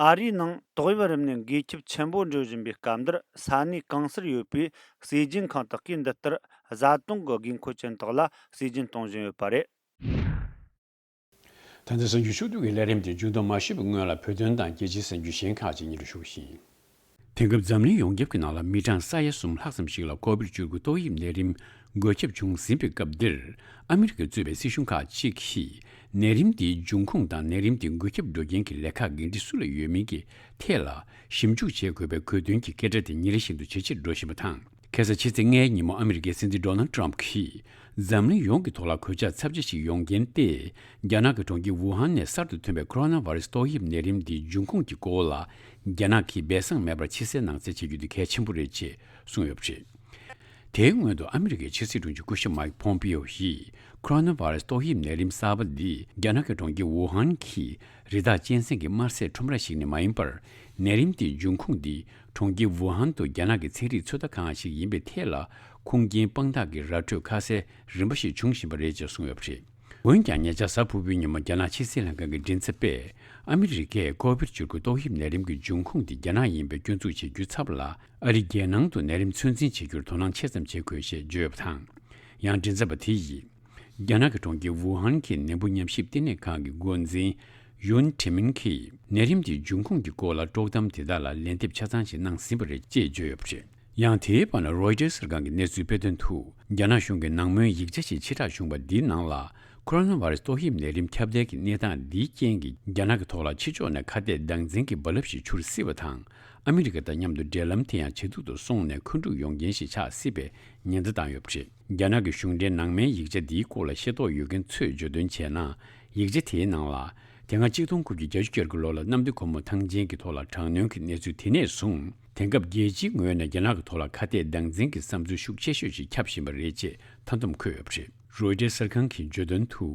ཨ་རིའི་ནང་ཏོག་དབྱིབས་རིམས་ནད་འགོས་ཁྱབ་ཆེན་པོ་འགྲོ་བཞིན་པའི་སྐབས་འདིར། ས་གནས་གང་སར་ཡོད་པའི་ཟས་སྦྱིན་ཁང་དག་གིས་འདི་ལྟར་བཟའ་བཏུང་གི་དགོས་མཁོ་ཅན་དག་ལ་ཟས་སྦྱིན་གཏོང་བཞིན་ཡོད་པ་རེད། ད་ལྟ་གསར་འགྱུར་ཕྱོགས་བསྡུས་ཀྱི་ལས་རིམ་དེ་མཇུག་བསྡོམས་མ་ཞུས་པའི་སྔོན་ལ། བོད་དོན་དང་རྒྱལ་སྤྱིའི་གསར་འགྱུར་གཞན་ཁག་ཅིག་སྙན་སྒྲོན་ཞུ་བ་ཡིན། དེང་སྐབས་འཛམ་གླིང་ཡོངས་ཁྱབ་ཀྱི་ནང་ལ་མི་གྲངས་ས་ཡ་གསུམ་ལྷག་ཙམ་ཞིག་ལ་ཀོ་བིཌ་བཅུ་དགུ་ཏོག་དབྱིབས་ནད་རིམས་འགོས་ཁྱབ་བྱུང་ཟིན་པའི་སྐབས་འདིར། ཨ་མི་རི་ཀས་གཙོས་པའི་སྲིད་གཞུང་ཁག་ཅིག་གིས་ནད་རིམས་དེའི་འབྱུང་ཁུངས་དང་ནད་རིམས་དེ་འགོས་ཁྱབ་འགྲོ་རྐྱེན་གྱི་ལས་ཁག་འགན་འཁྲི་སུ་ལ་ཡོད་མིན་གྱི་ཐད་ལ་ཞིབ་འཇུག་བྱེད་དགོས་པའི་དགོས་འདུན་གྱི་སྐད་སྒྲ་དེ་ཉིན་རེ་བཞིན་དུ་ཇེ་ཆེར་འགྲོ་བཞིན་པ་དང་། ཁ་སང་ཕྱི་ཚེས་ལྔའི་ཉིན་མོ་ཨ་མི་རི་ཀའི་སྲིད་འཛིན་ཌོ་ནལ་ཊམ་གྱིས་འཛམ་གླིང་ཡོངས་ཀྱི་ཐོག་ལ་གོད་ཆག་ཚབས་ཆེ་ཞིག་ཡོང་རྐྱེན་ཏེ། རྒྱ་ནག་གི་གྲོང་ཁྱེར་ཝུ་ཧན་ནས་གསར་དུ་ཐོན་པའི་ཁོ་རོ་ན་བྷ་རེ་སི་ཏོག་དབྱིབས་ནད་རིམས་འདིའི་འབྱུང་ཁུངས་ཀྱི་སྐོར་ལ། རྒྱ་ནག་གིས་སྦས་གསང་མེད་པར་ཕྱི་གསལ་ནང་གསལ་བྱེད་རྒྱུ་དེ་གལ་ཆེན་པོ་རེད་ཅེས་གསུངས་ཡོད་པ་རེད། དེའི་སྔོན་དུ་ཨ་མི་རི་ཀའི་ཕྱི་སྲིད་དྲུང་ཆེ་སྐུ་ཞབས་མའིག་ཕོམ་པིའོ་ཡིས། ཁོ་རོ་ན་བྷ་རེ་སི་ཏོག་དབྱིབས་ནད་རིམས་གསར་པ་འདི་རྒྱ་ནག་གི་གྲོང་ཁྱེར་ཝུ་ཧན་གྱི་རི་དྭགས་གཅན་གཟན་གྱི་དམར་ཟས་ཁྲོམ་ར་ཞིག་ནས་མ་ཡིན་པར། ནད་རིམས་དེའི་འབྱུང་ཁུངས་འདི་གྲོང་ཁྱེར་ཝུ་ཧན་དུ་རྒྱ་ནག་གི་ཚན་རིག་ཚོད་ལྟ་ཁང་ཞིག་ཡིན་པའི་ཐད་ལ། ཁུངས་སྐྱེལ་དཔང་རྟགས་ཀྱི་ར་སྤྲོད་ཁ་གསལ་རིམ་པ་ཞིག་འབྱུང་བཞིན་པ་རེད་ཅེས་གསུངས་ཡོད་པ་རེད། འོན་ཀྱང་། ཉེ་ཆར་གཟའ་ཕུར་བུའི་ཉིན་མོ་རྒྱ་ནག་ཕྱི་སྲིད་ལྷན་ཁང་གི་མགྲིན་ཚབ་པས། ཨ་མི་རི་ཀས་ཀོ་བིཌ་བཅུ་དགུ་ཏོག་དབྱིབས་ནད་རིམས་ཀྱི་འབྱུང་ཁུངས་དེ་རྒྱ་ནག་ཡིན་པའི་སྐྱོན་འཛུགས་བྱེད་རྒྱུའི་ཚབ་ལ། ཨ་རིའི་རྒྱལ་ནང་དུ་ནད་རིམས་ཚོད་འཛིན་བྱེད་རྒྱུར་དོ་སྣང་ཆེ་ཙམ་བྱེད་དགོས་ཞེས་བརྗོད་ཡོད་པ་དང་། ཡང་། མགྲིན་ཚབ་པ་དེ་ཡིས། རྒྱ་ནག་གི་གྲོང་ཁྱེར་ཝུ་ཧན་གྱི་ནད་འབུ་ཉམས་ཞིབ་ལྟེ་གནས་ཁང་གི་འགོ་འཛིན་ཡུན་ཁྲི་མིན་གྱིས། ནད་རིམས་དེའི་འབྱུང་ཁུངས་ཀྱི་སྐོར་ལ་དཀྲོག་གཏམ་དེ་དག་ལ་ལན་འདེབས་ཆ་ཚང་ཞིག་གནང་ཟིན་པ་རེད་ཅེས་བརྗོད་ཡོད་པ་རེད། ཡང་། དེའི་བར་ན། རོའི་ཊར་གསར་ཁང་གིས་གནས་ཚུལ་སྤེལ་དོན་དུ། རྒྱ་ནག་གཞུང་གི་ནང་མོལ་ཡིག་ཆ་ཞིག་ཕྱིར་བསྒྲགས་བྱུང་བ་འདིའི་ནང་ལ། ཁོ་རོ་ན་བྷ་རེ་སི་ཏོག་དབྱིབས་ནད་རིམས་ཁྱབ་གདལ་གྱི་གནས་སྟངས་འདིའི་རྐྱེན་གྱིས། རྒྱ་ནག་གི་ཐོག་ལ་ཕྱི་ཕྱོགས་ནས་ཁ་གཏད་སྟངས་འཛིན་གྱི་རྦ་རླབས་ཤིག་འཕྱུར་སྲིད་པ་དང་། ཨ་མི་རི་ཀ་དང་མཉམ་དུ་འབྲེལ་ལམ་དེ་ཡང་ཇེ་སྡུག་ཏུ་སོང་ནས། འཁོན་འཁྲུག་ཡོང་རྐྱེན་ཞིག་ཆགས་སྲིད་པའི་ཉེན་བརྡ་བཏང་ཡོད་པ་རེད། རྒྱ་ནག་གི་གཞུང་འབྲེལ་ནང་མའི་ཡིག་ཆ་འདིའི་སྐོར་ལ་ཤེས་རྟོགས་ཡོད་མཁན་ཚོས་བརྗོད་དོན་བྱས་ན། ཡིག་ཆ་དེའི་ནང་ལ། དེ་སྔ་གཅིག་སྟོང་དགུ་བརྒྱ་གྱ་དགུ་ལོ་ལ་གནམ་བདེ་སྒོ་མོ་ཐང་ཆེན་གྱི་ཐོག་ལ་དྲག་གནོན་གྱི་གནས་ཚུལ་དེ་ནས་བཟུང་། དེང་སྐབས་རྒྱལ་སྤྱིའི་ངོས་ནས་རྒྱ་ནག་གི་ཐོག་ལ་ཁ་གཏད་སྟངས་འཛིན་གྱི་བསམ་ཚུལ་ཤུགས་ཆེ་ཤོས་ཤིག་ཁྱབ་བཞིན་པ་རེད་ཅེས་མཐའ་སྡོམ་འཁོད་ཡོད་པ་རེད། རོའི་ཊར་གསར་ཁང་གིས་བརྗོད་དོན་དུ།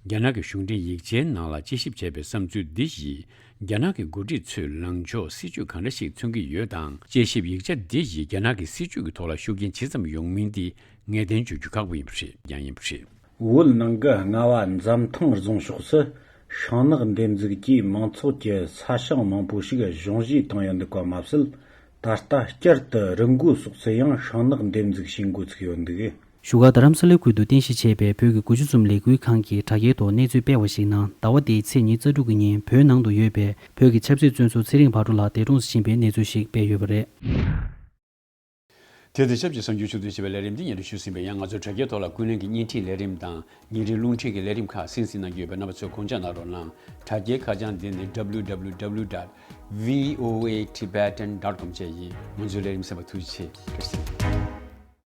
རྒྱ་ནག་གི་གཞུང་འབྲེལ་ཡིག་ཆའི་ནང་ལ་དཔྱད་ཞིབ་བྱས་པའི་བསམ་ཚུལ་འདི་ཡིས། རྒྱ་ནག་གི་འགོ་ཁྲིད་ཚོས་ལངས་ཕྱོགས་སྲིད་ཇུས་གང་འདྲ་ཞིག་མཚོན་གྱི་ཡོད་དང་། དཔྱད་ཞིབ་ཡིག་ཆ་འདི་ཡིས་རྒྱ་ནག་གི་སྲིད་ཇུས་ཀྱི་ཐོག་ལ་ཤུགས་རྐྱེན་ཇི་ཙམ་ཡོང་མིན་དེ་ངེས་གཏན་བརྗོད་རྒྱུ་ཁག་པོ་ཡིན་པ་རེད། ཡང་ཡིན་པ་རེད། བོད་ནང་གི་རྔ་བ་འཛམ་ཐང་རྫོང་ཕྱོགས་སུ་ཤིང་ནགས་འདེབས་འཛུགས་ཀྱིས་མང་ཚོགས་ཀྱི་ས་ཞིང་མང་པོ་ཞིག་གཞུང་བཞེས་བཏང་ཡོད་འདུག་པ་མ་ཟད། ད་ལྟ་བསྐྱར་དུ་རི་མགོ་སོགས་སུ་ཡང་ཤིང་ནགས་འདེབས་འཛུགས་བྱེད་འགོ་ཚུགས་ཡོད་འདུག། བཞུགས་སྒར་རྡ་རམ་ས་ལའི་ཁུལ་དུ་རྟེན་གཞི་བྱས་པའི་བོད་ཀྱི་དགུ་བཅུ་གསུམ་ལས་འགུལ་ཁང་གིས་དྲ་རྒྱའི་ཐོག་གནས་ཚུལ་སྤེལ་བར་གཞིགས་ན། ཟླ་བ་འདིའི་ཚེས་ཉི་ཤུ་རྩ་དྲུག་གི་ཉིན་བོད་ནང་དུ་ཡོད་པའི་བོད་ཀྱི་ཆབ་སྲིད་བཙོན་ཟུར་ཚེ་རིང་ཕག་གྲུ་ལགས་འདས་གྲོངས་སུ་ཕྱིན་པའི་གནས་ཚུལ་ཞིག་སྤེལ་ཡོད་པ་རེད། དེ་དང་ཆབས་ཅིག་གསར་འགྱུར་ཕྱོགས་བསྡུས་བྱས་པའི་ལས་རིམ་འདི་སྙན་སྒྲོན་ཞུས་ཟིན་པས། ཡང་ང་ཚོའི་དྲ་རྒྱའི་ཐོག་ལ་ཀུན་གླེང་གི་བརྙན་འཕྲིན་ལས་རིམ་དང་། ཉིན་རེའི་རླུང་འཕྲིན་གྱི་ལས་རིམ་ཁག་གསན་གཟིགས་གནང་རྒྱུ་ཡོད་པས། རྣམ་པ་ཚོས་གོ་སྐབས་གནང་རོགས་གནང་། དྲ་རྒྱའི་ཁ་བྱང་འདི་ནི་W W W dot V O A Tibetan dot com བཅས་ཡིན། ང་ཚོའི་ལས་རིམ་གསན་པར་ཐུགས་རྗེ་ཆེ། བཀྲ་ཤིས་བདེ་ལེགས།